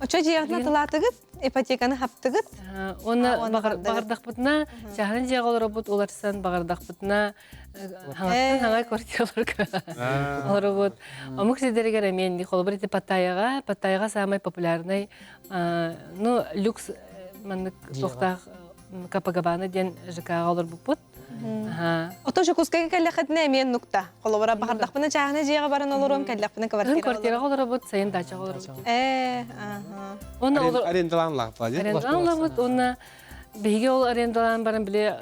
Очо дьиэҕитин атылаатыгыт? Ипотеканы хаптыгыт? Уонна баҕардахпытына чааһынай дьиэҕэ олоробут уларсан, баҕардахпытына Хаҥаттан хаҥа квартираларга олоробут. Омук сирдэригэр эмиэ инник холобур ити Паттайяҕа, Паттайяҕа самай популярнай ну люкс маннык туохтаах Капагабана диэн ЖК-ҕа олорбуппут. Ото Дьокуускайга кэллэххитинэ эмиэ нукта. Холобура баҕардахпына чааһына дьиэҕэ баран олоруом, кэллэхпинэ квартира. Квартираҕа олоробут, сайын дачаҕа олоробут. Ээ, аха. Уонна Арендалаан лааппа дии. Арендалаан лааппыт уонна биһиги ол арендалаан баран били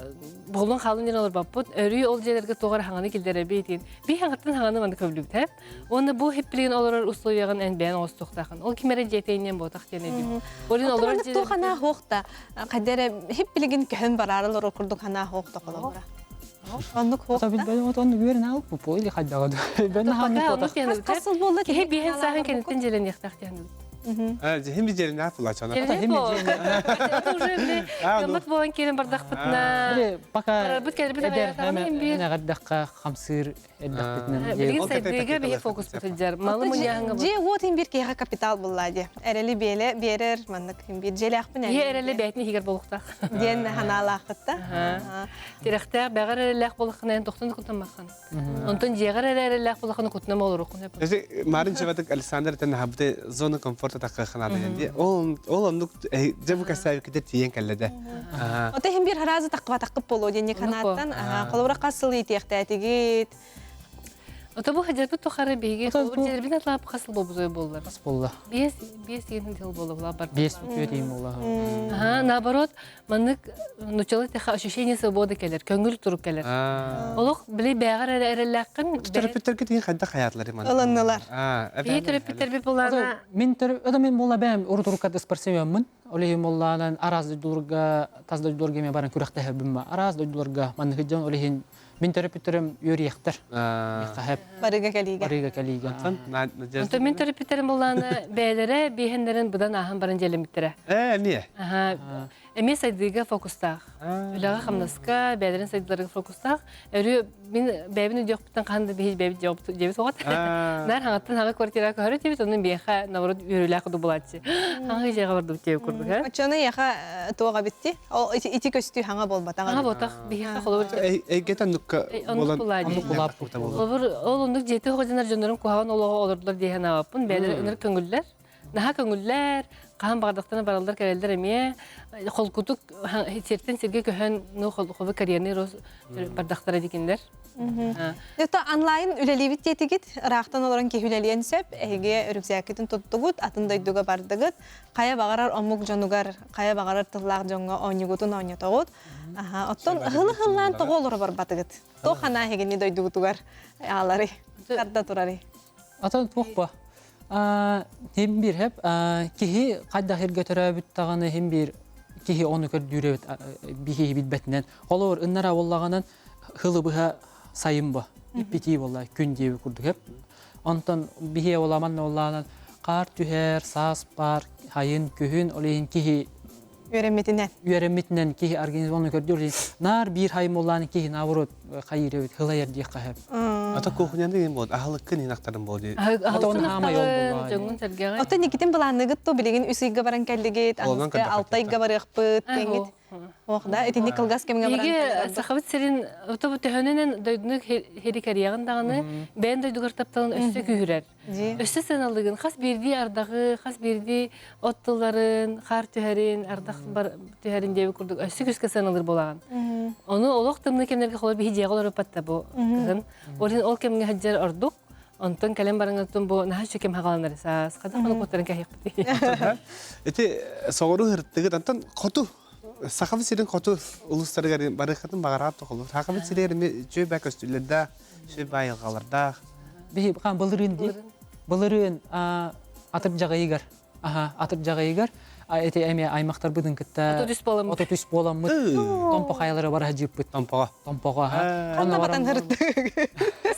буолун хаалын диэн олорбоппут. Өрүү ол дьиэлэргэ туох эрэ хаҥаны киллэрэбит диэн. Би хаҥаттан хаҥаны манна көбүлүбүт ээ. Уонна бу хиппилигин олорор условияҕын эн бэйэн оҥостуохтаахын. Ол ким эрэ дьиэтэйинэн буотах диэн өйдүүбүн. Ол олорор дьиэлэр туох анаа хуохта хайда эрэ хиппилигин көһөн бараары олорор курдук анаа хуохта холобура. Оннук хуохта. Оннук үөрэн аалппыт или хайдаҕа Бен хааннык Хас сыл буолла киһи биэһин сааһын кэнниттэн дьиэлэниэхтээх диэн. Хим дьиэлэнээх булаачана. Хим уже Гаммат буолан киирэн бардахпытына пока эдэр эҕэрдэххэ хамсыыр эрдэхпитинэн Билигин сайдыыга биһи фокуспут сылдьар. Малы мунньааһыҥа Дьиэ уот иһин биир киһиэхэ капитал булла дии. Эрэли биэлэ биэрэр маннык иһин биир дьиэлээхпин Киһи эрэли бэйэтин иһигэр буолуохтаах. диэн ханаалааххытта. Тирэхтээх бэҕэр эрэллээх буолаххына эн тохтон кутаммаххын. Онтон дьиэҕэр эрэ эрэллээх буолаххына кутунам олоруоххун сөп. Марын чебатык Александр тен хабыты зона комфорта таккаханада дии. Ол ол оннук дьэ бу кэсээбиккитэ тиийэн кэллэ дэ. Ота иһин биир хараазы таххыбатаххыт буолуо диэн канааттан холобура хас сыл иитиэхтээтигит. Ото бу хадьарбыт тухары биһиги холобур дьиэлэрбин атлаап хас сыл буолбутой буоллар. Хас буолла? Биэс биэс деген сыл буолла була бар. Биэс үтүө дейм буолла. Аха, наоборот, маннык нучалы теха ощущение свободы келер, көңүл турук келер. Олох били бэҕэр эрэ эрэллээххин. Төрөппүттэргэ тиһин хайдах хаятылар иман. Ылыннылар. Биһи төрөппүттэрбит булаана. Мин төрөп, мен була бэм урут уруккат спортсменмын. Ол иһин буоллаҕынан араас дойдуларга, тас дойдуларга эмиэ баран күрэхтэһэрбин араас дойдуларга маннык дьон ол иһин мин төрөппүттэрим үөрүйэхтэр. Хаһап. Барыга кэлиигэ. Барыга кэлиигэ. Онтон мин төрөппүттэрим буоллаҕына бэйэлэрэ биэһэннэрин быдан ааһан баран дьиэлэммиттэрэ. Ээ, эмиэ. Эмиэ сайдыыга фокустаах. Үлэҕэ-хамнаска, бэйэлэрин сайдыыларыгар фокустаах. Өрүү мин бэйэбин өйдүөхпүттэн хаһан да биһи бэйэбит дьиэбит суоҕа. Наар хаҥаттан хаҥа квартираҕа көһөрө диэбит, онон биэхэ наоборот үөрүүлээх курдук булааччы. Хаҥа дьиэҕэ бардыбыт диэбит курдук. Оччону эйиэхэ туох эбитти? Ол ити көстүү хаҥа буолбатаҕа. Хаҥа буолбатах. Биһиэхэ холобур Эйгэтэ оннукка буолан Холобур ол оннук дьиэтэ хоҕдьанар дьоннорум куһаҕан олоҕу олордулар дии санаабаппын. Бэйэлэрэ ынырык көҥүллэр. Наһаа көҥүллэр, хаһан баҕардахтарына бараллар кэлэллэр эмиэ. Холкутук сиртэн сиргэ көһөн, ну, холбу карьерный рост бардахтара дикиннэр. Это онлайн үлэлиибит диэтигит, ыраахтан олорон киһи үлэлиэн сөп, эһиги үрүксээккитин туттугут, атын дойдуга бардыгыт, хайа баҕарар омук дьонугар, хайа баҕарар тыллаах дьоҥҥо оонньугутун оонньотоҕут. Оттон ыһылы-ыһыллаан тоҕо олоро барбатыгыт? Туох ханаа эһигини дойдугутугар аалары, тарда турарый? Атын туох ба? Хим биир хэп киһи хайдах иргэ төрөөбүт даҕаны хим биир киһи ону көрдүүр эбит биһиги билбэтинэн. Холобур ыннара буоллаҕынан хылы быһа сайын бо иппитии буолла күн диэби курдук хэп. Онтон биһиэ буолла манна буоллаҕынан хаар түһэр, саас баар, хайын, күһүн ол иһин киһи Үөрэммитинэн. Үөрэммитинэн киһи организм оны көрдүүр. Наар биир хайым буоллаан киһи наоборот хайыыр эбит, хылайар диэххэ сөп. Ата кухняны иһин буол, аһылыккын иһин ахтарын буол дии. Ата оны хаамай ол буоллаа. Дьоҥҥун сэргэҕин. Оттон Никитин былаанныгыт ту билигин үс ыйга баран кэллигит, аныгы алта ыйга барыахпыт, диэҥҥит. Ох да, итинник кылгас кэмҥэ баран Биһиги Сахабыт сирин ото төһөнөнөн дойдуну хири кэрийэҕин даҕаны, бэйэн дойдугар тапталын өссө күүһүрэр. Өссө сыаналыгын хас биирдии ардаҕы, хас биирдии от тылларын, хаар түһэрин, ардах түһэрин диэбит курдук өссө күүскэ сыаналыыр буолаҕын. Ону олох тымныы кэмнэргэ холор биһи дьиэҕэ олоруппат бу кыһын. Ол иһин ол кэмҥэ сылдьар ордук. Онтон кэлэн бараҥыттан бу наһаа үчүгэй кэм хаҕаланар саас. Хата хону куттарын кэһиэхпит. Ити соҕуруу һырттыгыт антон хоту Сахабыт сирин хоту улуустарыгар барыаххытын баҕараат тоҕолор. Сахабыт сиригэр эмиэ үчүгэй баа көстүүлэрдээх, үчүгэй баа айылҕалардаах. Биһи хаан былырыын дии. Былырыын атырдьаҕыйыгар аха атырдьаҕыйыгар эти эмиэ аймахтарбытын кытта 33 буоламмыт. 33 буоламмыт Томпо хайалары бара дьыыппыт. Томпоҕо. Томпоҕо аха. Ханна батан һырыттык.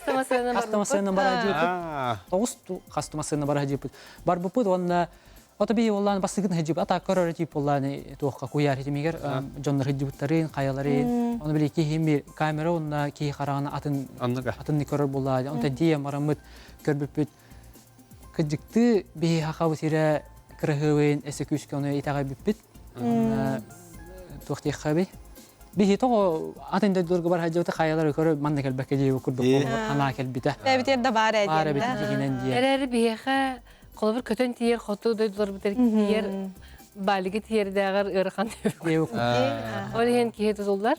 Хастамасыана бара дьыыппыт. Тоҕус хастамасыана бара дьыыппыт. Барбыппыт уонна Ото бии буоллаан бастыгын сылдьыбыт, ата көрөр тип буоллаан туохха куйаар хитимигэр дьоннор сылдьыбыттарын, хайаларын, ону били киһи камера уонна киһи хараҕына атын атын көрөр буоллаа. Онтон тиийэн бараммыт көрбүппүт кыдьыктыы биһи хахабыт сирэ кыраһыабайын эсэ күүскэ ону итэҕэйбиппит. Туох диэххэбий? Биһи тоҕо атын дойдуларга бар хадьыбыта хайалары көрө манна кэлбэккэ диэбит курдук санаа кэлбитэ. Бэбитер да баар ээ Баар эбит дигинэн диэн. Эрээри биһиэхэ холобур көтөн тиийэр хоту дойдуларбытыгар тиийэр Балига тиийэрдээҕэр ыарахан Диэбит курдук. Ол иһин киһи тутуллар.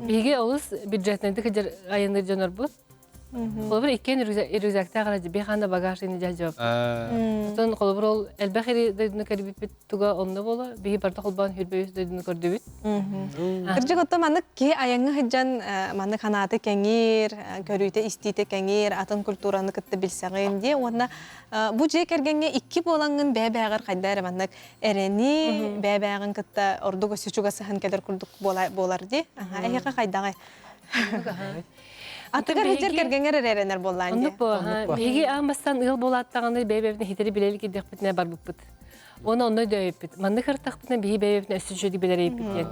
Биһиги олус бюджетнайдык айанныыр дьонорбут. Холобур иккиэн рюкзактаах эрэ биир ханна багаж ини дьаһдьыбаппыт. Оттон холобур ол элбэх ири дойдуну көрбүппүт туга онно буолуо. Биһи барыта холбоон хүрбэ үс дойдуну көрдүбүт. Кырдьык оттон маннык киһи айаҥҥа сылдьан маннык ханааты кэҥиир, көрүүтэ истиитэ кэҥиир, атын культураны кытта билсэҕин диэ уонна бу дьиэ кэргэҥҥэ икки буолаҥҥын бэйэ-бэйэҕэр хайда эрэ маннык эрэни бэйэ-бэйэҕин кытта ордук өссө чугасыһан кэлэр курдук буолар дии. Эһиэхэ хайдаҕай? Атыгар сылдьар кэргэҥҥэр эрэ эрэнэр буоллаан дии. Оннук буо. Биһиги аан бастаан ыал буолааттаҕына бэйэ-бэйэбитин хитэри билэлик ирдэхпитинэ барбыппыт. Уонна онно өйдөөбүппүт. Маннык ыртахпытына биһи бэйэбитин өссө үчүгэйдик билэр эбиппит диэн.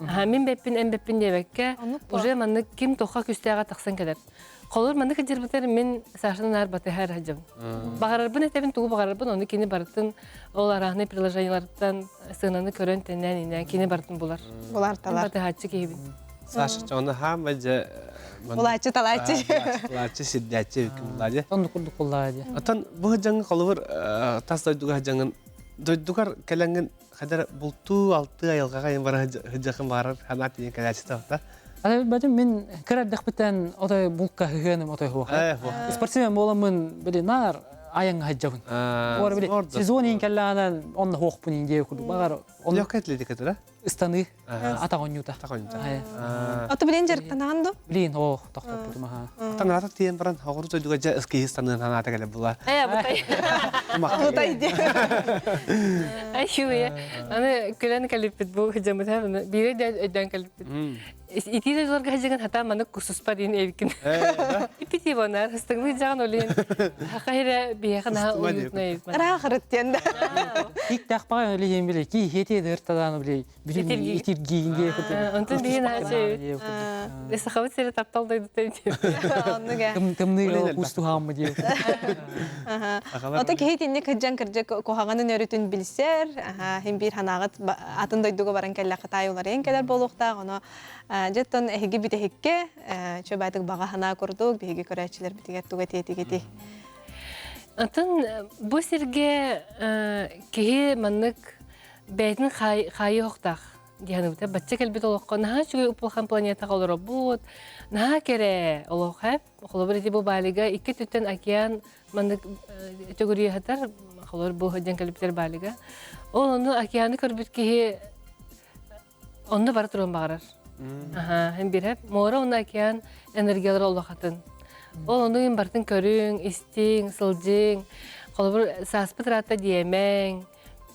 Аха, мин бэппин, эн бэппин диэбэккэ, уже маннык ким тохха күстээҕэ тахсан кэлэр. Холобур, маннык сылдьарбытыгар мин Сашаны наар батыһа эрэ сылдьабын. Баҕарарбын этэбин, тугу баҕарарбын, ону кини барытын ол арааһынай приложениеларыттан сыананы көрөн тэннээн иннээн кини барытын булар. Булар талар. Батыһааччы киһибин. Саша чону хаама дьэ Булааччы талааччы. Булааччы сирдээччи эбиккин булаа дьэ. Оннук курдук буллаа дьэ. Отон бу дьаҥы холобур тас дойдуга дьаҥын дойдугар кэлэҥҥин хадара бултуу алтыы айылҕаҕа ин бара сыдьахын баарар ханаа тиийэн кэлээччи таҕта. Бэтим мин кыра эрдэхпиттэн отой булка хыһыаным отой хуоха. Спортсмен буоламмын били наар айаҥҥа сылдьабын. Ора били сезон иин кэллэҕинэн онно хуохпун иин диэ курдук. Багар Легкая атлетика да? Ыстаныы атах оонньуута. Атах оонньуута. Ото билин дьарыктанаҕын ду? Билин ох тохтоппутум аха. Танаата тиийэн баран оҕуру дойдуга дьэ ыскиһи ыстаныан санаата кэлэ була. Э, бутай. Бутай диэ. Ай, шуя. Аны күлэн кэлиппит бу хыдьамыт биирэ да өйдөөн кэлиппит. Итии дойдуларга сылдьыгын хата маннык кусуспа диин эбиккин. Ипити бонар, ыстыҥны дьаҕан олин. Хаха хирэ биһиэхэ наһаа уютный. Ыраахырыт диэн да. Тик-так баҕа өлиһин били ки хети дыртадан били бүтүн итиргиин диэ курдук. Онтон биһи наһаа Сахабыт сири таптал дойдута Оннуга. Тымныы кустуһааммы диэ. Ото киһи итинник кырдьан кырдьык куһаҕанын өрүтүн билсэр, хин биир ханаҕыт атын дойдуга баран кэллэххэ таай уларыйан кэлэр буолуохтаах. Ону дьэ оттон эһиги бүтэһиккэ чөбаатык баҕа санаа курдук биһиги көрөөччүлэрбитигэр тугу этиэтигитий? Атын бу сиргэ киһи маннык бэйэтин хаайыы охтаах диһаныбыта бачча кэлбит олоххо наһаа үчүгэй улахан планетаҕа олоробут наһаа кэрэ олох ээ Холобур, ити бу Балига икки өттүттэн океан маннык төгүрүйэ сытар. Холобур, бу сылдьан кэлбитэр Балига. Ол ону океаны көрбүт киһи онно бара туруон баҕарар. Аха, һин бирэп. Муора уонна океан энергиялара улахатын. Ол ону им бартын көрүҥ, истиҥ, сылдьыҥ. Холобур, сааспыт ыраатта диэмэҥ.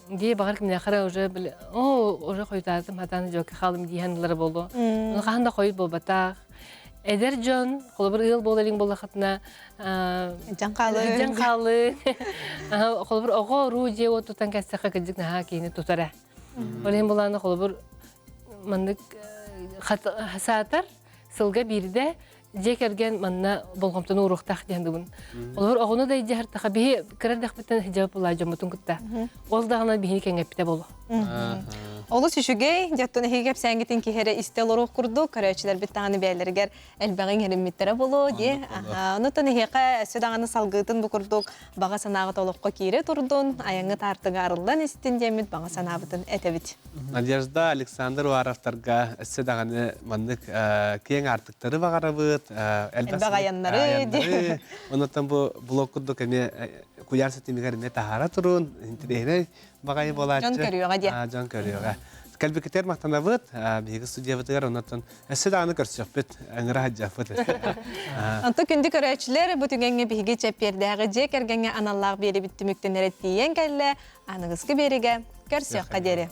Дии баҕар кимнээхэ эрэ уже били оо уже хойутаатым хатаан дьуокка хаалым дии саныылара буолуо. Ону хаһан да хойут буолбатах. Эдэр дьон, холобур ыал буола илиҥ буоллаххытына Дьан хаалыы. Дьан хаалыы. Холобур оҕо уруу дьиэ уот тутан кэссэххэ кырдьык наһаа киһини тутара. Ол иһин булааны холобур маннык саатар сылга биирдэ дьиэ кэргэн манна болҕомтону ууруохтаах диэн дыбын. Олор оҕону да илдьэ сыртаха биһи кыра эрдэхпиттэн хиджаб булаа дьоммутун кытта. Ол даҕаны биһини кэҥэппитэ боло. Олус үчүгэй, дьоттон эһиги кэпсээҥҥитин киһи эрэ истэ олоруох курдук, көрөөччүлэрбит даҕаны бэйэлэригэр элбэҕи иҥэриммиттэрэ буолуо дии. Онутан эһиэхэ өссө даҕаны салгыытын бу курдук баҕа санааҕыт олоххо киирэ турдун, айаҥҥыт аартыга арыллан истин диэммит баҕа санаабытын этэбит. Надежда Александр Уаровтарга өссө даҕаны маннык киэҥ аартыктары баҕарабыт, элбэх айаннары. Онуттан бу блог курдук эмиэ куйаар ситимигэр эмиэ таһаара турун, интэриэһинэй баҕайы буолааччы. Дьон көрүөҕэ диэ. Дьон көрүөҕэ. Кэлбиккитигэр махтанабыт, биһиги студиябытыгар оннуттан өссө даҕаны көрсүөхпүт, ыҥыра сылдьыахпыт. Онто күндү көрөөччүлэр, бу түгэҥҥэ биһиги чэппиэрдээҕи дьиэ кэргэҥҥэ аналлаах биэрибит түмүктэнэрэ тиийэн кэллэ. Аныгыскы биэригэ көрсүөххэ диэри.